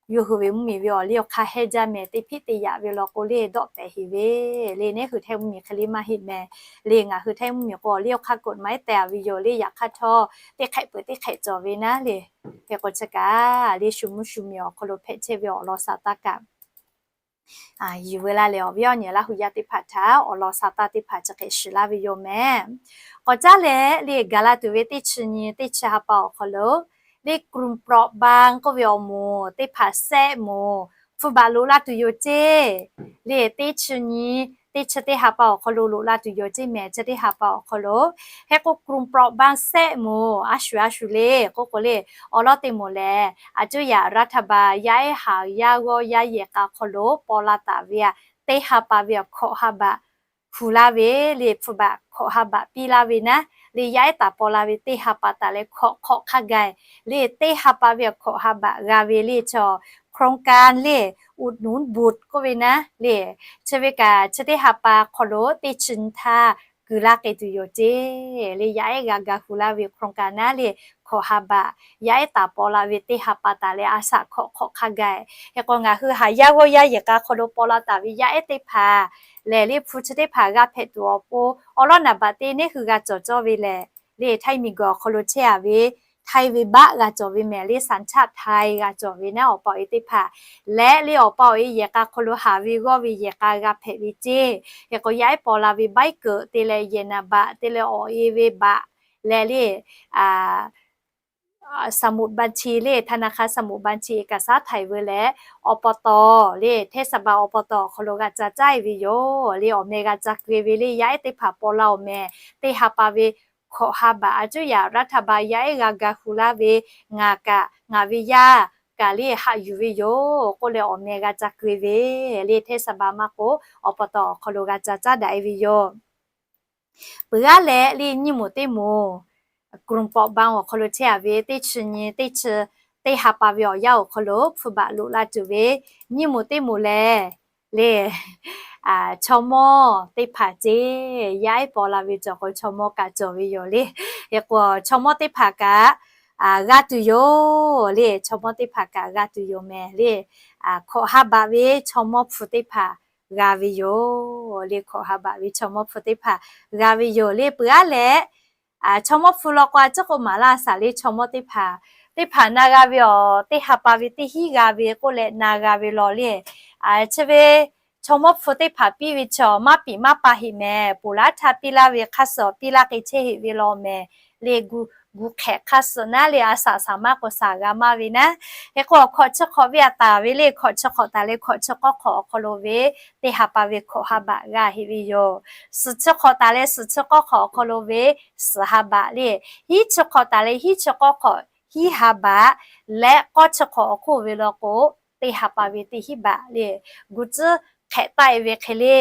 yawˇ hui ve mvuhˇmiˬ ve awˬ liˇ awˬ hk'aˇ hehˇ jaˇ mehˍ, teˇ hpiˆ te yaꞈ ve law k'o le, dawˆ pehˍ heˍ ve le. Neˇ hui Htaiˇ mvuhˇmiˬ hk'e le maˇ heˆ mehˍ le. Ngaˬ hui Htaiˇ mvuhˇmiˬ k'o, awˬ liˇ awˬ hk'aˇ กฎหมาย tehˬ ve yoˬ le. Yaꞈ hk'aˇ htawˇ, teˇ hk'ehꞈ peuˬ teˇ hk'ehꞈ cawˬ ve naˉ le. Hk'e k'o chi kaꞈ le, shu mvuhˇ shu miˬ awˬ hk'aw lo hpehꞈ chehˇ ve awˬ lawn saˍ taˇ kaꞈ yuˬ veu laˇ leh, awˬ viˉ awˬ nyi Laˇ hu yaˇ teˇ hpaˍ htaꞈ awˬ lawn saˍ taˇ teˇ hpaˍ chi hk'e shiˍ laˇ ve yoˬ mehˍ. K'awꞈ caˉ leh le, gaˬ la tuˬ ve teˇ chi nyi teˇ chi ha pa awˬ hk'aw lo le, กลุ่มเปราะบาง k'oˆ ve awˬ moˍ teˇ hpaˍ sehˆ moˍ hpu baꞈ loꞈ la tuˬ yoˬ ceˇ. Le teˇ chi nyi teˇ chi teˇ ha pa awˬ hk'aw lo loꞈ la tuˬ yoˬ ceˇ mehˍ. Chi teˇ ha pa awˬ hk'aw lo hk'e k'o, กลุ่มเปราะบาง sehˆ moˍ a shu a shu le k'oˆ k'o le, awˬ lawn teˇ moˍ lehˬ, a cuˇ yaꞈ รัฐบาล yaˇ ehˉ haˍ yaˇ g'awˇ yaˇ yehˬ k'a hk'aw lo paw la taˍ ve a, teˇ ha pa ve awˬ hkawꞈ ha baꞈ hpu laˇ ve le, hpu baꞈ hkawꞈ ha baꞈ piˇ laˇ ve naˉ le, yaˇ ehˉ taˍ paw la ve teˇ ha pa taˍ leh hkawꞈ hk'awꞈ hk'a gaˬ le, teˇ ha pa ve awˬ hkawꞈ ha baꞈ g'a ve le. Chaw โครงการ le, อุดหนุนบุตร k'oˆ ve naˉ le, chi ve kaꞈ chi teˇ ha pa hk'aw lo teˇ chi nyi htaˇ kuˬ laˇ k'ai tuˬ yoˬ ceˇ. Le yaˇ ehˉ g'a ga hu laˇ ve โครงการ naˉ le, hkawꞈ ha baꞈ yaˇ ehˉ taˍ paw la ve teˇ ha pa taˍ leh a shaꞈ hkawꞈ hk'awꞈ hk'a gaˬ. Hk'e k'o, ngaˬ hui haˍ yaˇ g'awˇ yaˇ yehˬ k'a hk'aw lo paw la taˍ ve yaˇ ehˉ teˇ hpaˍ lehˬ le, hpu chi teˇ hpaˍ g'a hpehꞈ tuˬ awˬ pon awˬ lawn naˍ baꞈ te neˇ hui g'a cawˬ cawˇ ve lehˬ le, Htaiˇ miˬguiˬ awˬ hk'aw lo chehˇ a ve Htaiˇ ve baˆ g'a cawˬ ve mehˍ le, สัญชาติไทย g'a cawˬ ve naˉ awˬ pa awˬ e teˇ hpaˍ leh le, awˬ pa awˬ e yehˬ k'a hk'aw lo haˍ ve g'awˇ ve yehˬ k'a g'a hpehꞈ ve ceˇ. Hk'e k'o, yaˇ ehˉ paw la ve ใบเกิด te leh yehˬ naˍ baꞈ te leh awˬ e ve baꞈ leh le, สมุดบัญชี le, ธนาคาร สมุดบัญชี เอกสาร htaiˍ veu leh, awˬ pa taw le, เทศบาล awˬ pa taw awˬ hk'aw lo g'a ca caˇ e ve yoˬ le. Awˬ meh g'a ca keu e ve le, yaˇ ehˉ teˇ hpaˍ paw la awˬ meh teˇ ha pa ve hkawꞈ ha baꞈ a cuˇ yaꞈ รัฐบาล yaˇ ehˉ g'a ga hu laˇ ve, ngaˬ kaꞈ ngaˬ ve yaˇ kaꞈ le haꞈ yuˬ ve yoˬ k'oˆ leh awˬ meh g'a ca keu e ve le, เทศบาล maˇ k'o, awˬ pa taw awˬ hk'aw lo g'a ca caˇ daꞈ e ve yoˬ. Peuˬ g'aˇ leh le, nyiˇ moˍ teˇ moˍ กลุ่มเปราะบาง awˬ hk'aw lo chehˇ a ve teˇ chi nyi teˇ chi teˇ ha pa ve awˬ yanˇ awˬ hk'aw lo hpu baꞈ loꞈ la tuˬ ve nyiˇ moˍ teˇ moˍ lehˬ le, chaw mawˇ teˇ hpaˍ ceˇ. Yaˇ ehˉ paw la ve cawˬ k'o, chaw mawˇ kaꞈ cawˬ ve yoˬ le. Hk'e k'o, chaw mawˇ teˇ hpaˍ kaꞈ g'a tuˬ yoˬ le. Chaw mawˇ teˇ hpaˍ kaꞈ g'a tuˬ yoˬ mehˍ le. Hkawꞈ ha baꞈ ve chaw mawˇ hpu teˇ hpaˍ g'a ve yoˬ le. Hkawꞈ ha baꞈ ve chaw mawˇ hpu teˇ hpaˍ g'a ve yoˬ le. Peuˬ g'aˇ leh, chaw mawˇ hpu law k'o a ciˉ k'o maˍ laˇ shaˍ le. Chaw mawˇ teˇ hpaˍ, teˇ hpaˍ na g'a ve awˬ, teˇ ha pa ve teˇ hinˉ g'a ve k'oˆ leh na g'a ve law le. Chi ve chaw mawˇ hpu teˇ hpaˍ piˇ ve chaw maˇ piˍ maˇ pa heꞈ mehˍ. Ponˬ laˇ htaˇ piˇ laˇ ve hk'aˇ suh piˇ laˇ k'ai chehˇ heꞈ ve law mehˍ. le gu, gu hk'ehꞈ hk'aˇ suh naˉ le a saꞈ saˍ maˇ k'o saˍ g'a maˇ ve naˉ. Hk'e k'o hkawꞈ chi hk'awꞈ ve a taˍ ve le hkawꞈ chi hk'awꞈ taˍ leh hkawꞈ chi k'awˇ hk'awꞈ awˬ hk'aw lo ve teˇ ha pa ve hkawꞈ ha baꞈ g'a heˆ ve yoˬ. Suhˍ chi hk'awꞈ taˍ leh suhˍ chi k'awˇ hk'awꞈ awˬ hk'aw lo ve suhˍ ha baꞈ le, hiˉ chi hk'awꞈ taˍ leh hiˉ chi k'awˇ hk'awꞈ hiˉ ha baꞈ leh k'awˇ chi hk'awꞈ awˬ hk'oˆ ve law k'o, teˇ ha pa ve teˇ hiˉ baꞈ le, gu tcuhˉ hk'ehꞈ taˆ e ve hk'e le,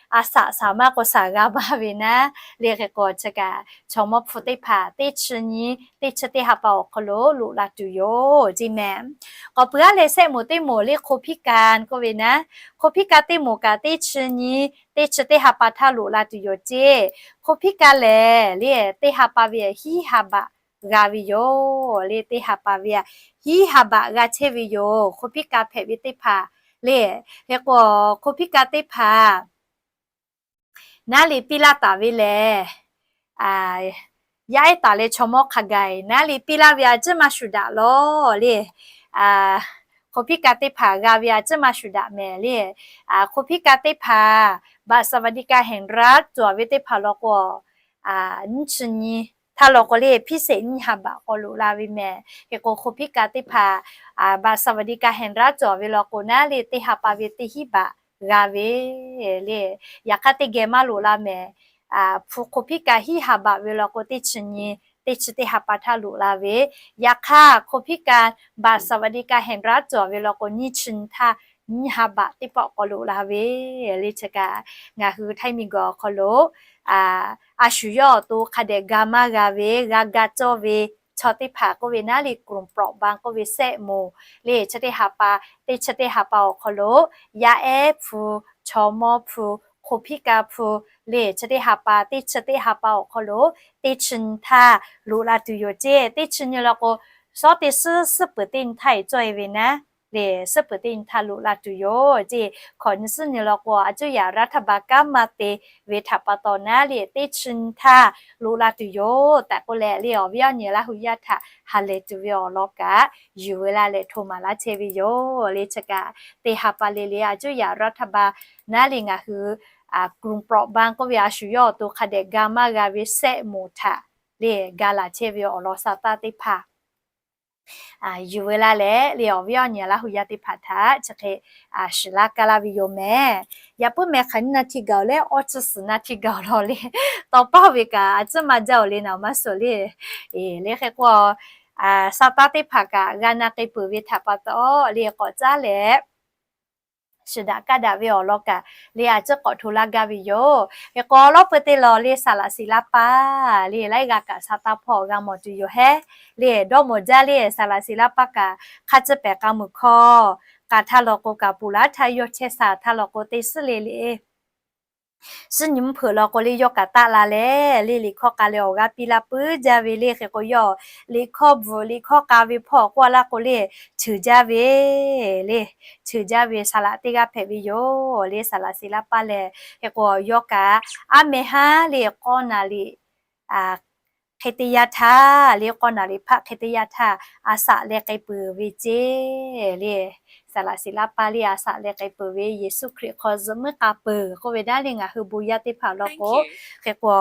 a saꞈ saˍ maˇ k'o saˍ g'a maˇ ve naˉ. Le hk'e k'o chi kaꞈ chaw mawˇ hpu teˇ hpaˍ teˇ chi nyi teˇ chi teˇ ha pa awˬ hk'aw lo loꞈ la tuˬ yoˬ ceˇ mehˍ. K'awꞈ pui aˉ leh sehˆ moˍ teˇ moˍ le hk'o hpiˉ ka k'oˆ ve naˉ, hk'o hpiˉ ka teˇ moˍ kaꞈ teˇ chi nyi teˇ chi teˇ ha pa htaˇ loꞈ la tuˬ yoˬ ceˇ. Hk'o hpiˉ ka lehˬ le teˇ ha pa ve hiˉ ha baꞈ g'a ve yoˬ le, teˇ ha pa ve hiˉ ha baꞈ g'a chehˇ ve yoˬ. Hk'o hpiˉ ka hpehꞈ ve teˇ hpaˍ le, hk'e k'o hk'o hpiˉ ka teˇ hpaˍ naˉ le piˇ laˇ taˍ ve lehˬ, yaˇ ehˉ taˍ leh chaw mawˇ hk'a gaˬ naˉ le piˇ laˇ ve a ciˉ maˇ shuˍ daꞈ lawˬ le. Hk'o hpiˉ ka teˇ hpaˍ g'a ve a ciˉ maˇ shuˍ daꞈ mehˍ le. Hk'o hpiˉ ka teˇ hpaˍ บัตรสวัสดิการแห่งรัฐ cawˬ ve teˇ hpaˍ law k'o, nyiˇ chi nyi htaˇ law k'o le hpiˇ sheˍ nyiˇ ha baꞈ k'awꞈ loꞈ la ve mehˍ. Hk'e k'o hk'o hpiˉ ka teˇ hpaˍ บัตรสวัสดิการแห่งรัฐ cawˬ ve law k'o naˉ le teˇ ha pa ve teˇ hiˉ baꞈ g'a ve le. Yaꞈ hk'aˇ teˇ geh maˇ loꞈ la mehˍ. Hpu hk'o hpiˉ ka hiˉ ha baꞈ ve law k'o teˇ chi nyi teˇ chi teˇ ha pa htaˇ loꞈ la ve. Yaꞈ hk'aˇ hk'o hpiˉ ka บัตรสวัสดิการแห่งรัฐ cawˬ ve law k'o nyiˇ chi nyi htaˇ nyiˇ ha baꞈ teˇ pawˆ k'awꞈ loꞈ la ve le. Chi kaꞈ ngaˬ hui Htaiˇ miˬguiˬ awˬ hk'aw lo a shu yawˇ awˬ to hk'a dehꞈ ga maˇ g'a ve g'a ga cawˇ ve chaw teˇ hpaˍ k'oˆ ve naˉ le กลุ่มเปราะบาง k'oˆ ve sehˆ moˍ le chi teˇ ha pa, teˇ chi teˇ ha pa awˬ hk'aw lo yaˇ ehˉ hpu, chaw mawˇ hpu, hk'o hpiˉ ka hpu le chi teˇ ha pa teˇ chi teˇ ha pa awˬ hk'aw lo teˇ chi nyi htaˇ loꞈ la tuˬ yoˬ ceˇ. Teˇ chi nyi law k'o, shawˉ teˇ suhˉ suhˉ peuˍ teˇ nyi htaˇ e cawˇ e ve naˉ le, suhˉ peuˍ teˇ nyi htaˇ loꞈ la tuˬ yoˬ ceˇ. Hkawꞈ nyi suhˉ nyi law k'o a cuˇ yaꞈ รัฐบาล kanˉ maˇ te ve htaꞈ pa taw naˉ le teˇ chi nyi htaˇ loꞈ la tuˬ yoˬ tehꞈ k'oˆ leh le awˬ viˉ awˬ nyi Laˇ hu yaˇ htaꞈ ha lehˬ tuˬ ve awˬ lawn kaꞈ yuˬ ve laˇ leh hto maˍ laˇ chehˇ ve yoˬ le. Chi kaꞈ teˇ ha pa le le a cuˇ yaꞈ รัฐบาล naˉ le ngaˬ hui กลุ่มเปราะบาง k'oˆ ve a shu yawˇ awˬ to hk'a dehꞈ ga maˇ g'a ve sehˆ moˍ htaꞈ le ga laˬ chehˇ ve awˬ lawn sha taˇ teˇ hpaˍ yuˬ ve laˇ leh le awˬ viˉ awˬ nyi Laˇ hu yaˇ teˇ hpaˍ htaꞈ chi hk'e shiˍ laˇ kaˇ laˇ ve yoˬ mehˍ. Yaꞈ puiˉ mehˍ hk'aˬ nyiˇ na hti gaˬ-oˬ leh awˇ chi suhˍ na hti gaˬ-oˬ law le, tawˇ paˇ ve kaꞈ a ciˉ maˇ jaˇ-oˬ le naˍ maˇ suhˍ le. Le hk'e k'o, sha taˇ teˇ hpaˍ kaꞈ g'a na k'ai peuˬ ve htaꞈ pa taw le k'awꞈ caˉ leh shiˍ daꞈ kaˇ daꞈ ve awˬ lawn kaꞈ le a ciˉ k'awꞈ hto laˇ gaˇ ve yoˬ. Hk'e k'o lawˇ peu te lawˬ le saˍ laꞈ siˍ laˇ paˇ le laiˉ g'aˇ kaꞈ sha taˇ hpawˇ g'a mawˬ tuˬ yoˬ hehˉ. Le dawˇ mawˬ jaˇ le saˍ laꞈ siˍ laˇ paˇ kaꞈ hk'a ciˇ pehˍ k'a muiˬ hkawˇ k'a htaˇ law k'o kaꞈ puˍ laˉ htaˇ yawˇ chehˇ sha htaˇ law k'o teˇ suhˉ le le suhˉ nyi mvuhˇ hpeuꞈ law k'o le yawˇ kaꞈ taˆ la leh le liꞈ hkawˇ k'a leh awˬ g'aˇ piˇ laˇ puiˉ jaˇ ve le. Hk'e k'o yawˇ liꞈ hkawˇ bvuhꞈ liꞈ hkawˇ k'a ve hpawˇ k'oˆ a laˇ k'o le cheuˬ jaˇ ve le, cheuˬ jaˇ ve saˍ laꞈ teˇ g'aˇ hpehꞈ ve yoˬ le saˍ laꞈ siˍ laˇ paˇ lehˬ. Hk'e k'o yawˇ kaꞈ aˉ meh haˉ le k'awˇ naˍ liꞈ hk'e te yaˇ htaˇ le k'awˇ naˍ liꞈ hpaˆ hk'e te yaˇ htaˇ a saꞈ leh k'ai peuˬ ve ceˇ le. Saˍ laꞈ siˍ laˇ paˇ le a saꞈ leh k'ai peuˬ ve Yeˍsuˆ Hkriꞈ hk'aw zuhꞈ muiˉ k'a peuˬ k'oˆ ve naˉ le ngaˬ hui bon yaˇ teˇ hpaˍ law k'o, hk'e k'o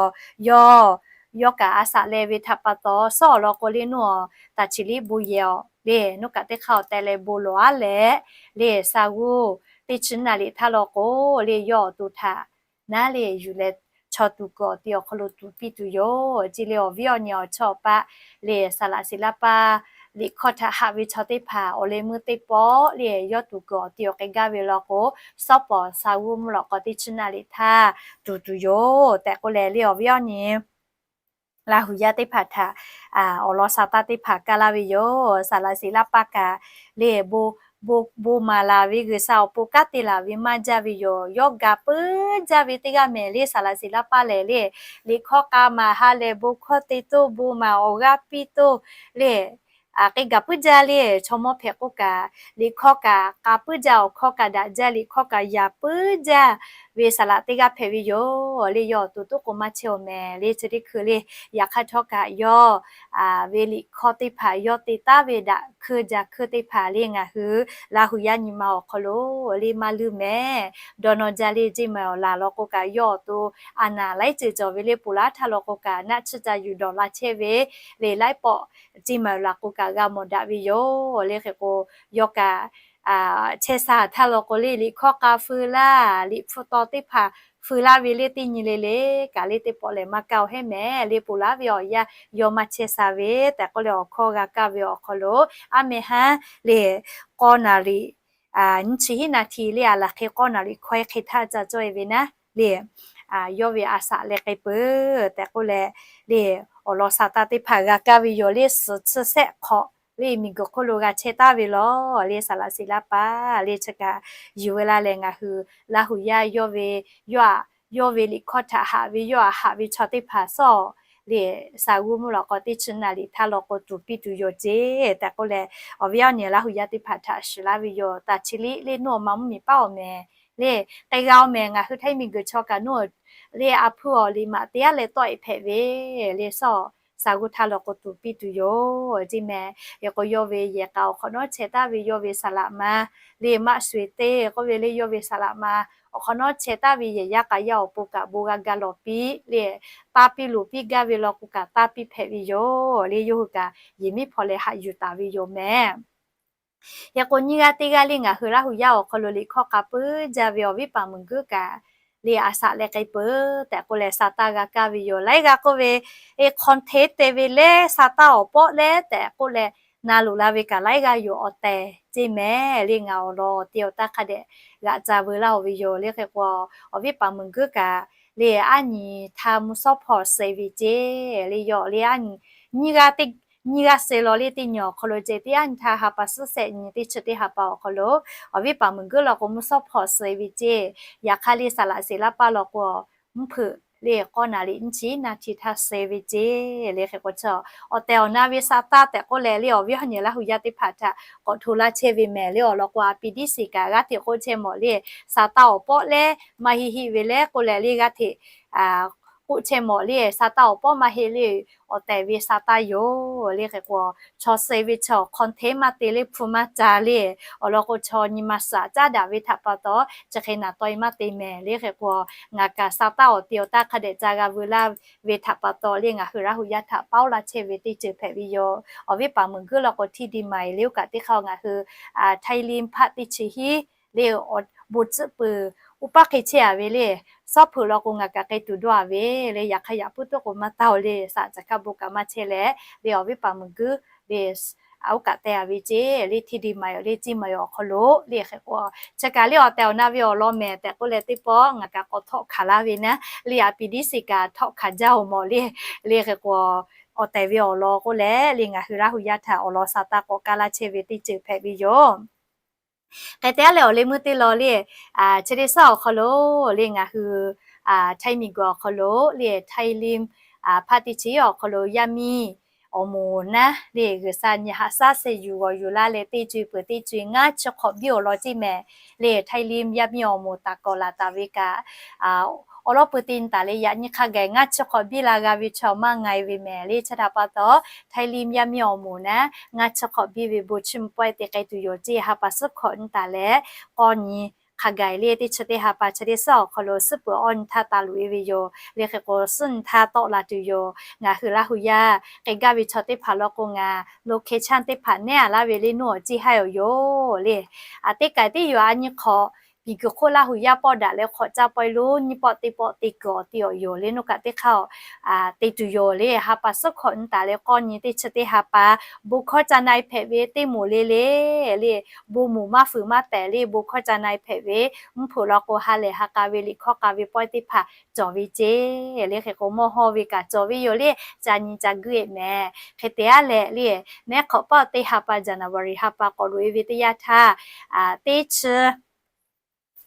yawˇ, yawˇ kaꞈ a saꞈ leh ve htaꞈ pa taw sawˉ awˬ lawn k'o le nuˇ awˬ taˍ chi liˉ bon yehˬ awˬ le nuˇ kaꞈ teˇ hk'aˇ awˬ teh leh bon lawˬ aˉ leh le sha g'uˇ teˇ chi naˍ liꞈ htaˇ law k'o le yawˇ awˬ to htaꞈ naˉ le yuˬ leh chaw tuˬ kuiˬ awˬ ti awˬ hk'aw lo tuˬ piˇ tuˬ yoˬ ceˇ le awˬ viˉ awˬ nyi awˬ chawˇ awˬ paˆ le saˍ laꞈ siˍ laˇ paˇ liꞈ hkawˇ htaꞈ haꞈ ve chaw teˇ hpaˍ awˬ leh meuˇ teˇ pawˆ le yawˇ tuˬ kuiˬ awˬ ti awˬ hk'e gaˇ ve law k'o, sawˉ pawˍ sha g'uˇ mvuhˇ lawꞈ k'aw teˇ chi naˍ liꞈ htaˇ tuˬ tuˬ yoˬ tehꞈ k'oˆ leh le awˬ viˉ awˬ nyi Laˇ hu yaˇ teˇ hpaˍ htaꞈ awˬ lawn sha taˇ teˇ hpaˍ kaˇ laˇ ve yoˬ. Saˍ laꞈ siˍ laˇ paˇ kaꞈ le bon, bon maˍ laˬ ve G'uiˬsha awˬ pon kanˉ te laˬ ve maˇ jaˇ ve yoˬ. Yawˇ ga puiˉ jaˇ ve teˇ g'aˇ mehˍ le saˍ laꞈ siˍ laˇ paˇ lehˬ le, liꞈ hkawˇ k'a maˍ ha lehˬ bon hkawˇ te toˇ bon maˍ awˬ g'aˇ piˇ toˇ le, k'e gaˬ puiˉ jaˇ le. Chaw mawˇ hpehꞈ k'oˆ kaꞈ, liꞈ hkawˇ kaꞈ k'a puiˉ jaˇ, awˬ hkawˇ kaꞈ daꞈ jaˇ, liꞈ hkawˇ kaꞈ yaꞈ puiˉ jaˇ ve saˍ laꞈ teˇ g'aˇ hpehꞈ ve yoˬ le. Yawˇ awˬ to tuˉ k'o maˇ chehˇ-oˬ mehˍ le. Chi teˇ hkui le, yaꞈ hk'aˇ htawˇ kaꞈ yawˇ ve liꞈ hkawˇ teˇ hpaˍ, yawˇ te taˉ ve daꞈ hkui jaˇ hkui teˇ hpaˍ le ngaˬ hui Laˇ huˍ yaˇ nyi ma awˬ hk'aw lo le maˇ luˇ mehˍ. Dawˇ nawˇ jaˇ le. Jeˇ maˬ awˬ laˬ law k'o kaꞈ, yawˇ awˬ to a naˍ laiˉ ceuˬ cawˬ ve le. Ponˬ laˇ htaˇ law k'o kaꞈ, naˆ tsuhˇ ca yuˬ dawˬ la chehˇ ve le. Laiˉ pawˆ jeˇ maˬ awˬ laˬ k'o kaꞈ g'a mawˬ daꞈ ve yoˬ le. Hk'e k'o, yawˇ kaꞈ chehˇ sha htaˇ law k'o le, liꞈ hkawˇ k'a feu laˇ, liꞈ hpu taw teˇ hpaˍ feu laˇ ve le. Teˇ nyi le le kaꞈ le, teˇ pawˆ lehˬ maˇ kaˇ-oˬ hehˉ mehˍ le. Ponˬ laˇ ve awˬ yanˇ yawˇ maˇ chehˇ sha ve tehꞈ k'oˆ leh, awˬ hkawˇ g'a kaˇ ve awˬ hk'aw lo aˉ meh haˉ le, k'awˇ naˍ riꞈ nyiˇ chi hiˉ naˍ hti le, a laˬ hk'e k'awˇ naˍ riꞈ hkawehˇ hk'e htaˇ ca cawˇ-e ve naˉ le, yawˇ ve a shaꞈ leh k'ai peuˬ tehꞈ k'oˆ leh le, awˬ lawn sa taˇ teˇ hpaˍ g'a kaˇ ve yoˬ le. Suhˍ chi sehˆ hk'awꞈ le, miˬguiˬ hk'oˆ lo g'a chehˇ taˍ ve law le, saˍ laꞈ seˍ laˇ paˍ le. Chi kaꞈ yuˬ ve laˇ leh, ngaˬ hui Laˇ huˍ yaˇ yawˇ ve, yawˇ aꞈ, yawˇ ve liꞈ hkawˇ htaꞈ haꞈ ve, yawˇ aꞈ haꞈ ve chaw teˇ hpaˍ sawˉ le, shaˍ g'uˇ mvuhˇ law k'o teˇ chi naˍ riꞈ htaˇ law k'o tuˍ piˇ tuˬ yoˬ ceˇ tehꞈ k'oˆ leh, awˬ viˉ awˬ nyi Laˇ huˍ yaˇ teˇ hpaˍ htaꞈ shiˍ laˇ ve yoˬ. Taˇ chi liꞈ le, nawˬ awˬ ma mvuhˇ miˬ paˉ-oˬ mehˍ le. K'ai g'a-oˬ mehˍ, ngaˬ hui Htaiˇ miˬguiˬ chaw kaꞈ nawˬ le a hpuˇ awˬ liꞈ maꞈ teˇ g'aˇ leh tawˆ-e hpehꞈ ve le, sawˉ shaˍ g'uˇ htaˇ law k'o tuˍ piˇ tuˬ yoˬ ceˇ mehˍ. Hk'e k'o, yawˇ ve yehˬ k'a awˬ hk'awꞈ nawˉ chehˇ taˍ ve yawˇ ve saˍ laꞈ ma le, maˆ sho-eˬ teˇ k'oˆ ve le, yawˇ ve saˍ laꞈ ma awˬ hk'awꞈ nawˉ chehˇ taˍ ve yehˬ yaˇ k'a yaˇ awˬ pon kaꞈ bon g'a ga lawˬ piˇ le, taˇ piˇ loˍ piˇ gaˇ ve law k'o kaꞈ taˇ piˇ hpehꞈ ve yoˬ le. Yawˇ hui kaꞈ yehˬ miˉ hpaw leh haꞈ yuˬ taˍ ve yoˬ mehˍ. Hk'e k'o, nyiˇ g'aˇ teˇ g'aˇ le ngaˬ hui Laˇ huˍ yaˇ awˬ hk'aw lo liꞈ hkawˇ k'a puiˉ jaˇ ve awˬ viˉ paˍ meuˬ guiˉ kaꞈ le, a shaꞈ leh k'ai peuˬ tehꞈ k'oˆ leh sa taˇ g'a kaˇ ve yoˬ. Laiˉ g'aˇ k'oˆ ve, hk'aw hteˉ te ve le, sa taˇ awˬ pawˆ le tehꞈ k'oˆ leh na loꞈ la ve kaꞈ laiˉ g'aˇ yoˬ. Awˬ tehˬ ceˇ mehˍ le, ngaˬ awˬ lawn awˬ te awˬ taˇ hk'a dehꞈ g'aꞈ ca veu laˇ-oˬ ve yoˬ le. Hk'e k'o, awˬ viˉ paˍ meuˬ guiˉ kaꞈ le, aˉ nyi htaˇ mvuhˇ shawˉ hpawˇ suh-e ve ceˇ le. Yawˇ le aˉ nyi, nyiˇ g'aˇ teˇ nyiˇ g'aˇ suh law le, teˇ nyi awˬ hk'aw lo ceh teˇ aˉ nyi htaˇ ha pa suhˉ shehˆ nyi teˇ chi teˇ ha pa awˬ hk'aw lo, awˬ viˉ paˍ meuˬ guiˉ law k'o mvuhˇ shawˉ hpawˇ suh-e ve ceˇ. Yaꞈ hk'aˇ le saˍ laꞈ seˍ laˇ paˍ law k'o, mvuhˇ hpeuꞈ le k'awˇ naˍ riꞈ nyiˇ chi naˍ hti htaˇ suh-e ve ceˇ le. Hk'e k'o, chaw awˬ tehˬ awˬ na ve sa taˇ tehꞈ k'oˆ leh le, awˬ viˉ awˬ nyi Laˇ huˍ yaˇ teˇ hpaˍ htaꞈ k'awꞈ hto laˇ chehˇ ve mehˍ le. Awˬ lawn k'o, a pi diˉ siˍ kaꞈ g'aˇ hteꞈ k'oˆ chehˇ mawˬ le, sa taˇ awˬ pawˆ le, maˇ heˆ heˆ ve le k'oˆ leh le g'aˇ hteꞈ k'oˆ chehˇ mawˬ le, sa taˇ awˬ pawˆ maˇ heˆ le, awˬ tehˬ ve sa taˇ yoˬ le. Hk'e k'o, chaw suh ve chaw hk'aw hteˉ maˇ te le, hpu maˇ ca le. Awˬ lawn k'o, chaw nyi ma suhˍ caˉ daꞈ ve htaꞈ pa taw, chi hk'e naˍ taw-e maˇ te mehˍ le. Hk'e k'o, ngaˬ kaꞈ sa taˇ awˬ te awˬ taˇ hk'a dehꞈ ca g'a veu laˇ ve htaꞈ pa taw le, ngaˬ hui Laˇ huˍ yaˇ htaꞈ paoˉ laˇ chehˇ ve teˇ ceuˬ hpehꞈ ve yoˬ. Awˬ viˉ paˍ meuˬ guiˉ law k'o, htiˇ di ma-e le. Oˇ kaꞈ teˇ hk'aˇ ngaˬ hui Htaiˇ liˇ hpaˆ teˇ chi hiˉ le, bon tcuhˆ peuˬ uˉ paˆ hk'e chehˇ-a ve le, sawˉ hpeuꞈ law k'o ngaˬ kaꞈ k'ai tuˬ dawˇ-a ve le. Yaꞈ hk'aˇ yaꞈ puiˉ tuˉ k'o maˇ taˇ-oˬ le, saꞈ caˬ hkaˇ bon kaꞈ maˇ chehˇ leh le, awˬ viˉ paˍ meuˬ guiˉ le, oˇ kaꞈ te-a ve ceˇ le, htiˇ di ma-e le, ceˇ ma-e awˬ hk'aw lo le. Hk'e k'o, chi kaꞈ le awˬ tehˬ awˬ na ve awˬ lawn mehˍ tehꞈ k'oˆ leh, teˇ pawˆ ngaˬ kaꞈ k'awꞈ htawˆ hkanˍ laˇ ve naˉ le, a pi diˉ siˍ kaꞈ htawˆ hkanˍ jaˇ-oˬ mawˬ le. Le hk'e k'o, awˬ tehˬ ve awˬ lawn k'oˆ leh le, ngaˬ hui Laˇ huˍ yaˇ htaꞈ awˬ lawn sa taˇ k'awꞈ kaˇ laˇ chehˇ ve teˇ ceuˬ hpehꞈ ve yoˬ. Hk'e te-a leh awˬ leh meuˇ teˇ lawn le, chi teˇ suhˉ awˬ hk'aw lo le, ngaˬ hui Htaiˇ miˬ guiˬ awˬ hk'aw lo le, Htaiˇ liˇ hpaˆ teˇ chi awˬ hk'aw lo yaˇ miˇ awˬ moˍ naˉ le, G'uiˬsha nyi haꞈ shaˉ sheh yuˬ g'awˬ yuˬ laˇ leh teˇ co-e peuˬ teˇ co-e ngaˇ chi hk'awꞈ biˇ awˬ lawn ceˇ mehˍ le. Htaiˇ liˇ yaˇ miˇ awˬ moˍ taˍ kawꞈ laˬ taˍ ve kaꞈ, awˬ lawˉ peu te nyi taˍ leh yaꞈ nyi hk'a gaˬ ngaˇ chi hk'awꞈ biˇ la g'a ve chaw maˇ nga-e ve mehˍ le. Chi htaꞈ pa taw, Htaiˇ liˇ yaˇ miˇ awˬ moˍ naˉ ngaˇ chi hk'awꞈ biˇ ve bon chiˇ mvuh pawehˇ te k'ai tuˬ yoˬ ceˇ. Ha pa suhˉ hkawꞈ nyi taˍ leh, k'awˇ nyi hk'a gaˬ le, teˇ chi teˇ ha pa chi teˇ suhˉ awˬ hk'aw lo suhˉ peuˬ awˇ nyi htaˇ taˍ loꞈ-e ve yoˬ. Le hk'e k'o, suhˉ nyi htaˇ tawˆ la tuˬ yoˬ. Ngaˬ hui Laˇ huˍ yaˇ k'ai gaˇ ve chaw teˇ hpaˍ law k'o, ngaˬ location teˇ hpaˍ nehˉ-a laˇ ve le, nawˬ awˬ ceˇ haˉ-oˬ yoˬ le. A teˇ kaiˬ teˇ yoˬ a nyi hk'awꞈ, miˬguiˬ hk'oˆ Laˇ huˍ yaˇ pawˆ daꞈ leh hk'awꞈ caˇ pawehˇ lo nyiˇ pawˆ teˇ pawˆ te kuiˬ awˬ te awˬ yoˬ le. Nawˬ kaꞈ teˇ hk'aˇ te tuˬ yoˬ le. Ha pa suhˉ hkawꞈ nyi taˍ leh k'awˇ nyi teˇ chi teˇ ha pa, bon hkawˇ ca na-e hpehꞈ ve teˇ moˍ le le, le bon moˍ maˇ fuiˍ maˇ pehˍ le, bon hkawˇ ca na-e hpehꞈ ve, mvuhˇ hpeuꞈ law k'o ha lehˬ ha k'a ve liꞈ hkawˇ k'a ve pawehˇ teˇ hpaˍ cawˬ ve ceˇ. Le hk'e k'o, mawˇ hawˇ ve kaꞈ cawˬ ve yoˬ le. Ca nyi ca guiˇ-e mehˍ. Hk'e te-a leh le, nehˉ hk'awꞈ paˆ teˇ ha pa January ha pa k'awꞈ loꞈ-e ve teˇ yanˇ htaˇ, teˇ chi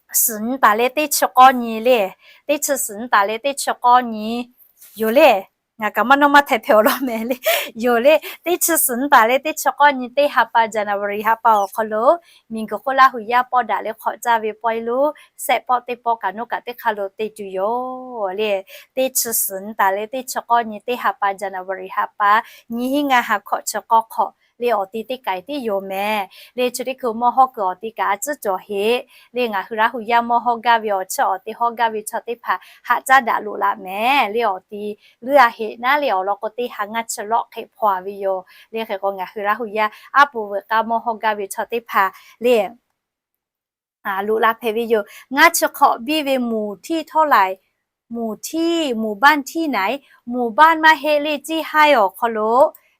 suhˍ nyi taˍ leh teˇ chi k'awˇ nyi le, teˇ chi suhˍ nyi taˍ leh teˇ chi k'awˇ nyi yoˬ le. Ngaˬ kaꞈ maˇ nawˇ maˇ htaiˍ hpehꞈ awˬ lawn mehˍ le. Yoˬ le, teˇ chi suhˍ nyi taˍ leh teˇ chi k'awˇ nyi teˇ ha pa January ha pa awˬ hk'aw lo, miˬguiˬ hk'oˆ Laˇ huˍ yaˇ pawˇ daꞈ leh hk'awꞈ caˇ ve pawehˇ lonˉ shehˆ pawˆ teˇ pawˆ kaꞈ nawˉ kaꞈ teˇ hk'aˇ lo te tuˬ yoˬ le. Teˇ chi suhˍ nyi taˍ leh teˇ chi k'awˇ nyi teˇ ha pa January ha pa, nyiˇ hinˉ ngaˇ ha hkawꞈ chi k'awˇ hk'awꞈ le awˬ ti teˇ kaiˬ tiˉ yoˬ mehˍ le. Chi teˇ hkui mawˇ hawˇ kuiˬ awˬ ti kaꞈ a ciˉ cawˬ heˆ le. Ngaˬ hui Laˇ huˍ yaˇ mawˇ hawˇ gaˇ ve awˬ chiˉ awˬ te hawˇ gaˇ ve chaw teˇ hpaˍ haꞈ caˉ daꞈ loꞈ la mehˍ le. Awˬ ti leuˉ a heˆ naˉ le awˬ lawn k'o, teˇ ha ngaˇ chi lawˆ hk'e hpaw a ve yoˬ le. Hk'e k'o, ngaˬ hui Laˇ huˍ yaˇ aˉ poꞈ veuꞈ k'aˇ mawˇ hawˇ gaˇ ve chaw teˇ hpaˍ le loꞈ la hpehꞈ ve yoˬ. Ngaˇ chi hk'awꞈ biˇ ve หมู่ที่เท่าไหร่ หมู่ที่ หมู่บ้านที่ไหน หมู่บ้าน maˇ heˆ le, เซี่ยงไฮ้ awˬ hk'aw lo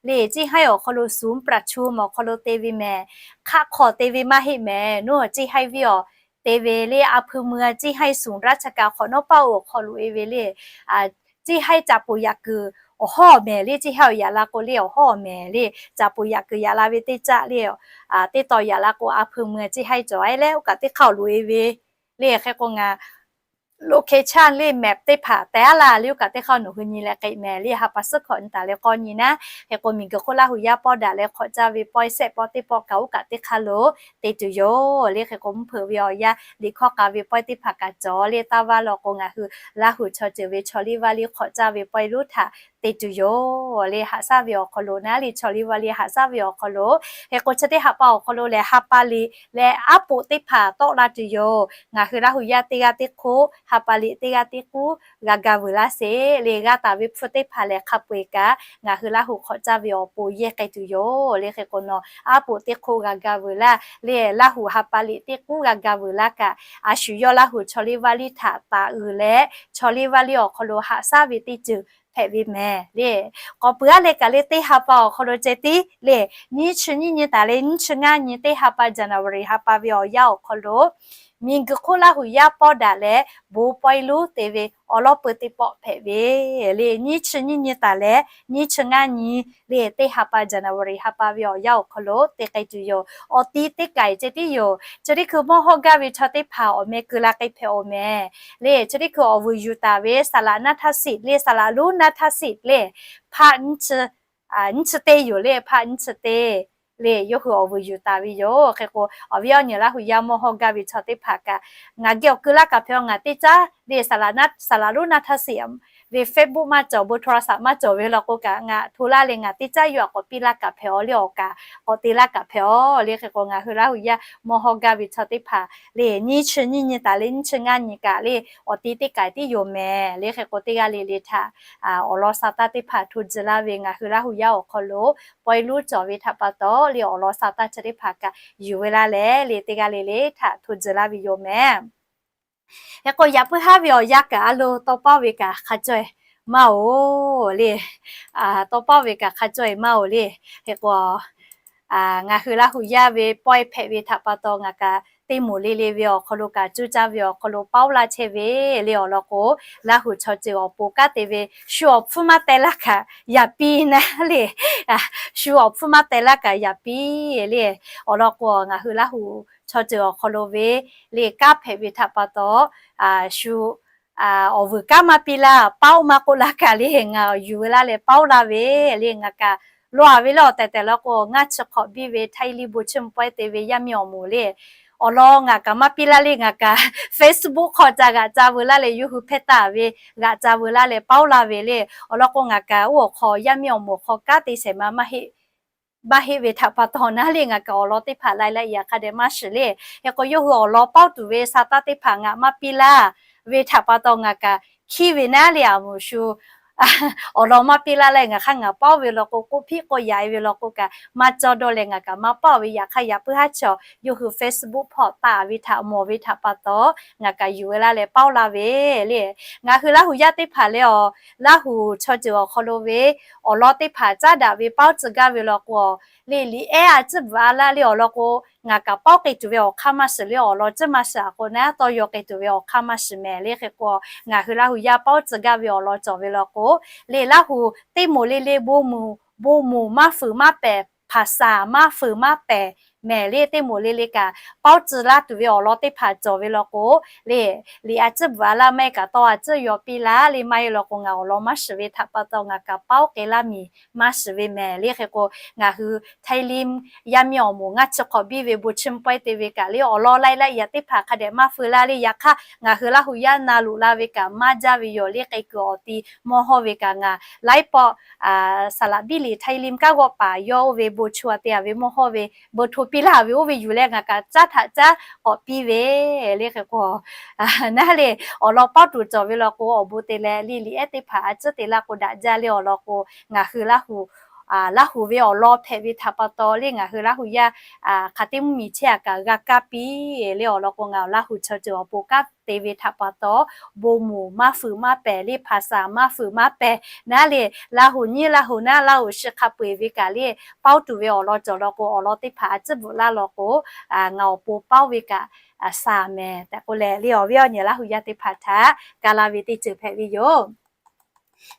le, เซี่ยงไฮ้ awˬ hk'aw lo ศูนย์ประชุม awˬ hk'aw lo te ve mehˍ. Hk'aˆ hk'aw te ve maˇ heˆ mehˍ. Nawˬ เซี่ยงไฮ้ viˇ awˬ te ve le, อำเภอเมือง เซี่ยงไฮ้ ศูนย์ราชการ hk'awꞈ nawˉ paˆ oˬ hk'aw lo e ve le. เซี่ยงไฮ้ caꞈ poˍ yaꞈ kuiˬ awˬ hawˉ mehˍ le. เซี่ยงไฮ้ awˬ yaꞈ la k'o le awˬ hawˉ mehˍ le. Caꞈ poˍ yaꞈ kuiˬ yaꞈ la ve teˇ caˆ le, teˇ taw yaꞈ la k'o อำเภอเมือง เซี่ยงไฮ้ cawˬ a leh oˇ kaꞈ teˇ hk'aˇ awˬ loꞈ e ve le. Hk'e k'o ngaˬ location le map teˇ hpaˍ tehꞈ a laˇ le, oˇ kaꞈ teˇ hk'aˇ nawˬ hui nyi leh k'ai mehˍ le. Ha pa suhˉ hkawꞈ nyi taˍ leh k'awˇ nyi naˉ. Hk'e k'o, miˬguiˬ hk'oˆ Laˇ huˍ yaˇ pawˇ daꞈ leh hk'awꞈ caˇ ve pawehˇ shehˆ pawˆ teˇ pawˆ kaꞈ oˇ kaꞈ teˇ hk'aˇ lo te tuˬ yoˬ le. Hk'e k'o, mvuhˇ hpeuꞈ ve awˬ yanˇ liꞈ hkawˇ k'a ve pawehˇ teˇ hpaˍ kaꞈ cawˬ le. Taˇ vaˇ law k'o, ngaˬ hui Laˇ huˍ chaw ceuˬ ve chaw liˇ vaˇ liˇ hk'awꞈ caˇ ve pawehˇ lonˉ htaꞈ te tuˬ yoˬ le. Haꞈ shaˉ ve awˬ hk'aw lo naˉ le, chaw liˇ vaˇ liˇ haꞈ shaˉ ve awˬ hk'aw lo, hk'e k'o, chi teˇ ha pa awˬ hk'aw lo lehˬ, ha pa liꞈ leh aˉ poꞈ teˇ hpaˍ tawˆ la tuˬ yoˬ. Ngaˬ hui Laˇ huˍ yaˇ teˇ g'aˇ teˇ hk'oˆ ha pa liꞈ teˇ g'aˇ teˇ k'uˉ g'a ga vuiˬ laˇ sheˍ le. G'a taˍ ve hpfuhˇ teˇ hpaˍ lehˬ, hk'a peu-eˬ kaꞈ ngaˬ hui Laˇ huˍ hk'awꞈ caˇ ve awˬ pon yehˇ k'ai tuˬ yoˬ le. Hk'e k'o, nawˬ aˉ poꞈ teˇ hk'oˆ g'a ga vuiˬ laˇ le. Laˇ huˍ ha pa liꞈ teˇ k'uˉ g'a ga vuiˬ laˇ kaꞈ, a shu yawˇ Laˇ huˍ chaw liˇ vaˇ liˇ htaꞈ taˍ uiˍ leh, chaw liˇ vaˇ liˇ awˬ hk'aw lo haꞈ shaˉ ve teˇ ceuˬ hpehꞈ ve mehˍ le. K'awꞈ peuˬ aˉ leh kaꞈ le, teˇ ha pa awˬ hk'aw lo ceh tiˉ le, nyiˇ chi nyiˇ nyi taˍ leh nyiˇ chi ngaˇ nyi teˇ ha pa January ha pa ve awˬ yanˇ awˬ hk'aw lo, miˬguiˬ hk'oˆ Laˇ huˍ yaˇ pawˇ daꞈ leh bon pawehˇ lonˉ te ve awˬ lawn peu teˇ pawˆ hpehꞈ ve le. Nyiˇ chi nyiˇ nyi taˍ leh nyiˇ chi ngaˇ nyi le, teˇ ha pa January ha pa ve awˬ yanˇ awˬ hk'aw lo te k'ai tuˬ yoˬ. Awˬ ti teˇ kaiˬ ceh tiˉ yoˬ. Chi teˇ hkui mawˇ hawˇ gaˇ ve chaw teˇ hpaˍ awˬ meh keu la k'ai hpehꞈ awˬ mehˍ le. Chi teˇ hkui awˬ vuiˬ yuˬ taˍ ve saˍ laꞈ naˇ htaˇ shiˍ le, saˍ laꞈ lonˉ naˇ htaˇ shiˍ le, hpaˆ nyiˇ chi teˇ yoˬ le, hpaˆ nyiˇ chi teˇ le, yawˇ hui awˬ vuiˬ yuˬ taˍ ve yoˬ. Hk'e k'o, awˬ viˉ awˬ nyi Laˇ huˍ yaˇ mawˇ hawˇ gaˇ ve chaw teˇ hpaˍ kaꞈ, ngaˬ geh awˬ keu laˇ kaꞈ hpehꞈ aˬ. Ngaˬ teˇ caˉ le, saˍ laꞈ lonˉ naˇ htaˇ shiˍ ve Facebook maˇ cawˬ, bon โทรศัพท์ maˇ cawˬ ve law k'o kaꞈ, ngaˬ hto laˇ leh ngaˬ teˇ caˉ yawˇ htaꞈ k'awꞈ piˇ laˇ kaꞈ hpehꞈ aˬ le, awˬ kaꞈ k'awꞈ te laˇ kaꞈ hpehꞈ aˬ le. Hk'e k'o, ngaˬ hui Laˇ huˍ yaˇ mawˇ hawˇ gaˇ ve chaw teˇ hpaˍ le, nyiˇ chi nyiˇ nyi taˍ leh nyiˇ chi ngaˇ nyi kaꞈ le, awˬ ti teˇ kaiˬ tiˉ yoˬ mehˍ le. Hk'e k'o, teˇ g'aˇ le le htaꞈ awˬ lawn sa taˇ teˇ hpaˍ hto tcuh laˇ ve, ngaˬ hui Laˇ huˍ yaˇ awˬ hk'aw lo pawehˇ lonˉ cawˬ ve htaꞈ pa taw le, awˬ lawn sa taˇ chi teˇ hpaˍ kaꞈ yuˬ ve laˇ leh le, teˇ g'aˇ le le htaꞈ hto tcuh laˇ ve yoˬ mehˍ. Hk'e k'o, yaꞈ puiˉ haˉ ve awˬ yanˇ kaꞈ a lo tawˇ pawˆ ve kaꞈ hk'a caweh maˇ oˬ le. Tawˇ pawˆ ve kaꞈ hk'a caweh maˇ oˬ le. Hk'e k'o, ngaˬ hui Laˇ huˍ yaˇ ve pawehˇ hpehꞈ ve htaꞈ pa taw ngaˬ kaꞈ teˇ moˍ le le ve awˬ hk'aw lo kaꞈ cuˇ caˇ ve awˬ hk'aw lo paoˉ laˇ chehˇ ve le. Awˬ lawn k'o, Laˇ huˍ chaw ceuˬ awˬ pon kanˉ te ve shu awˬ hpfuhˇ maˇ teh laˇ kaꞈ yaꞈ piˇ naˉ le. Shu awˬ hpfuhˇ maˇ teh laˇ kaꞈ yaꞈ piˇ le. Awˬ lawn k'o, ngaˬ hui Laˇ huˍ chaw ceuˬ awˬ hk'aw lo ve le kanˉ hpehꞈ ve htaꞈ pa taw, shu awˬ vuiˬ kanˉ maˇ piˇ laˇ, paoˉ maˇ k'oˆ laˇ kaꞈ le, ngaˬ yuˬ ve laˇ leh paoˉ laˇ ve le. Ngaˬ kaꞈ law a ve le awˬ tehˬ tehˬ law k'o, ngaˇ chi hk'awꞈ biˇ ve Htaiˇ liˇ bon chiˇ mvuh pawehˇ te ve yaˇ miˇ awˬ moˍ le, awˬ lawn ngaˬ kaꞈ maˇ piˇ laˇ le. Ngaˬ kaꞈ Facebook hk'aw ca g'aꞈ ca veu laˇ leh, yawˇ hui hpehˇ taˍ ve g'aꞈ ca veu laˇ leh paoˉ laˇ ve le. Awˬ lawn k'o, ngaˬ kaꞈ oˇ awˬ hk'aw yaˇ miˇ awˬ moˍ hk'aw kanˉ te shehˍ ma maˇ heˆ ve htaꞈ pa taw naˉ le, ngaˬ kaꞈ awˬ lawn teˇ hpaˍ lai la yaꞈ hk'a dehꞈ maˇ shiˍ le. Hk'e k'o, yawˇ hui awˬ lawn paoˉ tuˬ ve sa taˇ teˇ hpaˍ ngaˬ maˇ piˇ laˇ ve htaꞈ pa taw ngaˬ kaꞈ hkiˉ ve naˉ le. A moˍ shu awˬ lawn maˇ piˇ laˇ leh, ngaˬ hk'aˇ ngaˬ paoˉ ve law k'o, k'oˆ hpiˆ k'oˆ yaꞈ e ve law k'o kaꞈ maˇ cawˇ dawˇ leh, ngaˬ kaꞈ maˇ paoˉ ve. Yaꞈ hk'aˇ yaꞈ puiˉ haˉ chaw yawˇ hui Facebook hpawˇ taˍ ve htaꞈ mawˬ ve htaꞈ pa taw, ngaˬ kaꞈ yuˬ ve laˇ leh paoˉ laˇ ve le. Ngaˬ hui Laˇ huˍ yaˇ teˇ hpaˍ leh awˬ, Laˇ huˍ chaw ceuˬ awˬ hk'aw lo ve awˬ lawn teˇ hpaˍ caˉ daꞈ ve paoˉ tcuh gaˇ ve law k'o, le liꞈ ehˉ a ciˉ bvuhꞈ a laˇ le. Awˬ lawn k'o, ngaˬ kaꞈ paoˉ k'ai tuˬ ve awˬ hk'aˇ maˇ shiˍ le. Awˬ lawn ciˉ maˇ shiˍ a k'o naˉ, tawˇ yaw k'ai tuˬ ve awˬ hk'aˇ maˇ shiˍ mehˍ le. Hk'e k'o, ngaˬ hui Laˇ huˍ yaˇ paoˉ tcuh gaˇ ve awˬ lawn cawˬ ve law k'o, le Laˇ huˍ teˇ moˍ le le bon moˍ, bon moˍ maˇ fuiˍ maˇ pehˍ, hpaˍ saˍ maˇ fuiˍ maˇ pehˍ mehˍ le, teˇ moˍ le le kaꞈ paoˉ tcuh laˇ tuˬ ve awˬ lawn teˇ hpaˍ cawˬ ve law k'o, le, liꞈ a ciˉ bvuhꞈ a laˇ maˇ heˆ kaꞈ tawˇ a ciˉ yaw piˇ laˇ le, maˇ heˆ law k'o ngaˬ awˬ lawn maˇ shiˍ ve htaꞈ pa taw ngaˬ kaꞈ paoˉ k'ai laˇ miˬ maˇ shiˍ ve mehˍ le. Hk'e k'o, ngaˬ hui Htaiˇ Limˇ yaˇ miˇ awˬ moˍ ngaˇ chi hk'awꞈ biˇ ve bon chiˇ mvuh pawehˇ te ve kaꞈ le awˬ lawn laiˉ laiˉ yaꞈ teˇ hpaˍ hk'a dehꞈ maˇ feu laˇ le. Yaꞈ hk'aˇ ngaˬ hui Laˇ hu yaˇ na loꞈ la ve kaꞈ maˇ jaˇ ve yoˬ le. K'ai kuiˬ awˬ ti mawˇ hawˇ ve kaꞈ ngaˬ laiˉ pawˆ saˍ laꞈ biˇ liꞈ Htaiˇ Limˇ kanˉ g'awˆ paˍ yawˇ oˇ ve bon chiˇ a te a ve mawˇ hawˇ ve bon hto piˇ laˇ ve oˇ ve yuˬ leh ngaˬ kaꞈ caˉ htaꞈ caˉ k'awꞈ piˇ ve le. Hk'e k'o, naˉ le, awˬ lawn paoˉ tuˬ cawˬ ve law k'o awˬ bon te leh le liꞈ ehˉ teˇ hpaˍ a ciˉ te laˇ k'o daꞈ jaˇ le. Awˬ lawn k'o, ngaˬ hui Laˇ hu, Laˇ hu ve awˬ lawn hpehꞈ ve htaꞈ pa taw le ngaˬ hui Laˇ hu yaˇ hk'aˬ teˇ mvuhˇ miˬ chehˇ a kaꞈ g'a kaˇ piˇ le. Awˬ lawn k'o ngaˬ Laˇ hu chaw ceuˬ awˬ pon kanˉ te ve htaꞈ pa taw bon moˍ maˇ fuiˍ maˇ pehˍ le, hpaˍ saˍ maˇ fuiˍ maˇ pehˍ naˉ le, Laˇ hu nyiˇ Laˇ hu naˉ Laˇ hu shi hk'a peu eˬ ve kaꞈ le paoˉ tuˬ ve awˬ lawn cawˬ law k'o awˬ lawn teˇ hpaˍ a ciˉ bvuhꞈ laˇ law k'o, ngaˬ awˬ pon paoˉ ve kaꞈ saˍ mehˍ tehꞈ k'oˆ leh le awˬ viˉ awˬ nyi Laˇ hu yaˇ teˇ hpaˍ htaꞈ ka la ve teˇ ceuˬ hpehꞈ ve yoˬ.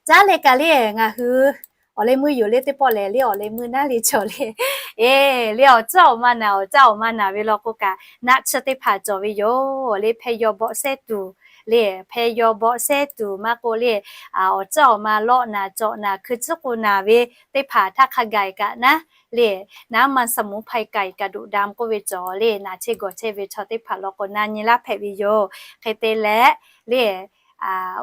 Caˉ leh kaꞈ le ngaˬ hui awˬ leh meuˇ yoˬ le teˇ pawˆ lehˬ le awˬ leh meuˇ naˉ le cawˬ le. Eˬ, le awˬ tcuhˉ awˬ ma naˍ, awˬ caˉ awˬ ma naˍ ve law k'o kaꞈ naˆ tsuhˇ teˇ hpaˍ cawˬ ve yoˬ le. Hpeh yaw bawˆ sehˉ tuˬ le, hpeh yaw bawˆ sehˉ tuˬ maˇ k'oˆ le, awˬ tcuhˉ awˬ ma lawˆ naˍ cawꞈ naˍ hkui tcuhˉ k'o naˍ ve teˇ hpaˍ htaˇ hk'a gaˬ kaꞈ naˉ le, naˉ ma สมุนไพร kaꞈ กระดูกดำ k'oˆ ve cawˬ le. Naˬ chehˇ gawˬ chehˇ ve chaw teˇ hpaˍ law k'o na nyi laˇ hpehꞈ ve yoˬ. Hk'e te leh le,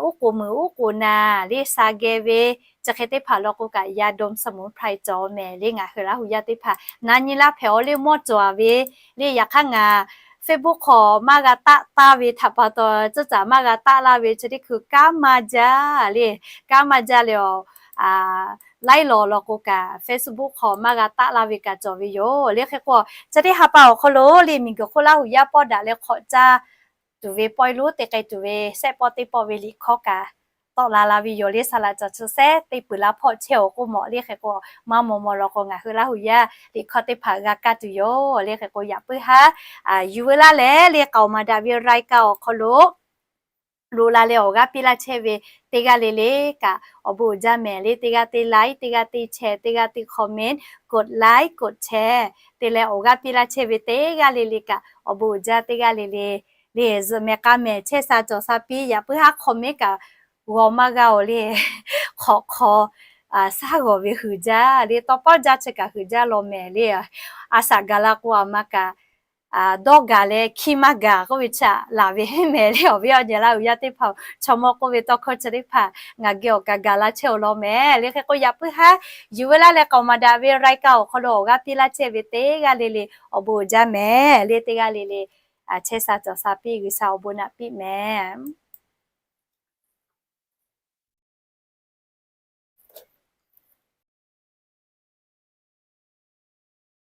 uˉ k'oˍ meuˍ uˉ k'oˍ naˍ le sha geh ve chi hk'e teˇ hpaˍ law k'o kaꞈ ยาดมสมุนไพร cawˬ mehˍ le. Ngaˬ hui Laˇ hu yaˇ teˇ hpaˍ na nyi laˇ hpehꞈ awˬ le mawˇ cawˬ a ve le. Yaꞈ hk'aˇ ngaˬ Facebook hk'aw maˇ g'a taˆ taˇ ve htaꞈ pa taw tcuhˉ caˍ maˇ g'a taˆ laˇ ve chi teˇ hkui kanˉ maˇ jaˇ le. Kanˉ maˇ jaˇ le awˬ laiˉ law law k'o kaꞈ Facebook hk'aw maˇ g'a taˆ laˇ ve kaꞈ cawˬ ve yoˬ le. Hk'e k'o chi teˇ ha pa awˬ hk'aw lo le miˬguiˬ hk'oˆ Laˇ hu yaˇ pawˆ daꞈ leh hk'awꞈ caˇ tuˬ ve pawehˇ lonˉ te k'ai tuˬ ve sehˆ pawˆ teˇ pawˆ ve liꞈ hkawˇ kaꞈ tawˆ la la ve yoˬ le. Saˍ laꞈ caˬ chi sehˉ teˇ peuˬ la hpawˇ chehˇ awˬ k'oˆ mawˬ le. Hk'e k'o maˇ maw maw law k'o ngaˬ hui Laˇ hu yaˇ liꞈ hkawˇ teˇ hpaˍ g'a kaˇ tuˬ yoˬ le. Hk'e k'o yaꞈ puiˉ haˉ yuˬ veu laˇ leh le k'aoˍ maˍ daꞈ ve รายการ awˬ hk'aw lo loꞈ la leh awˬ g'aˇ piˇ laˇ chehˇ ve teˇ g'aˇ le le kaꞈ awˬ bon uiˍ jaˇ mehˍ le. Teˇ g'aˇ teˇ like, teˇ g'aˇ teˇ share, teˇ g'aˇ teˇ comment, กดไลค์ กดแชร์ te leh awˬ g'aˇ piˇ laˇ chehˇ ve teˇ g'aˇ le le kaꞈ awˬ bon uiˍ jaˇ. Teˇ g'aˇ le le le zuhꞈ mehˍ k'a mehˍ chehˇ sha cawˬ sha piˇ. Yaꞈ puiˉ haˉ comment kaꞈ g'aw maˇ g'a awˬ le hk'awꞈ hk'aw shaˉ g'awˬ ve huiˍ jaˇ le. Tawˇ pawˆ jaˇ chi kaꞈ huiˍ jaˇ law mehˍ le. A shaꞈ gaˬ la k'o a ma kaꞈ dawˇ gaˬ leh hkiˇ maˇ gaˬ k'oˆ ve chi laˬ ve heˆ mehˍ le. Awˬ viˉ awˬ nyi Laˇ hu yaˇ teˇ hpaˍ chaw mawˇ k'oˆ ve tawˇ hkawˇ chi teˇ hpaˍ ngaˬ geh awˬ kaꞈ gaˬ la chehˇ awˬ law mehˍ le. Hk'e k'o yaꞈ puiˉ haˉ yuˬ veu laˇ leh k'aoˍ maˍ daꞈ ve รายการ awˬ hk'aw lo awˬ g'aˇ piˇ laˇ chehˇ ve teˇ g'aˇ le le awˬ bon uiˍ jaˇ mehˍ le. Teˇ g'aˇ le le chehˇ sha cawˬ sha piˇ. G'uiˬsha awˬ bon naꞈ piˇ mehˍ.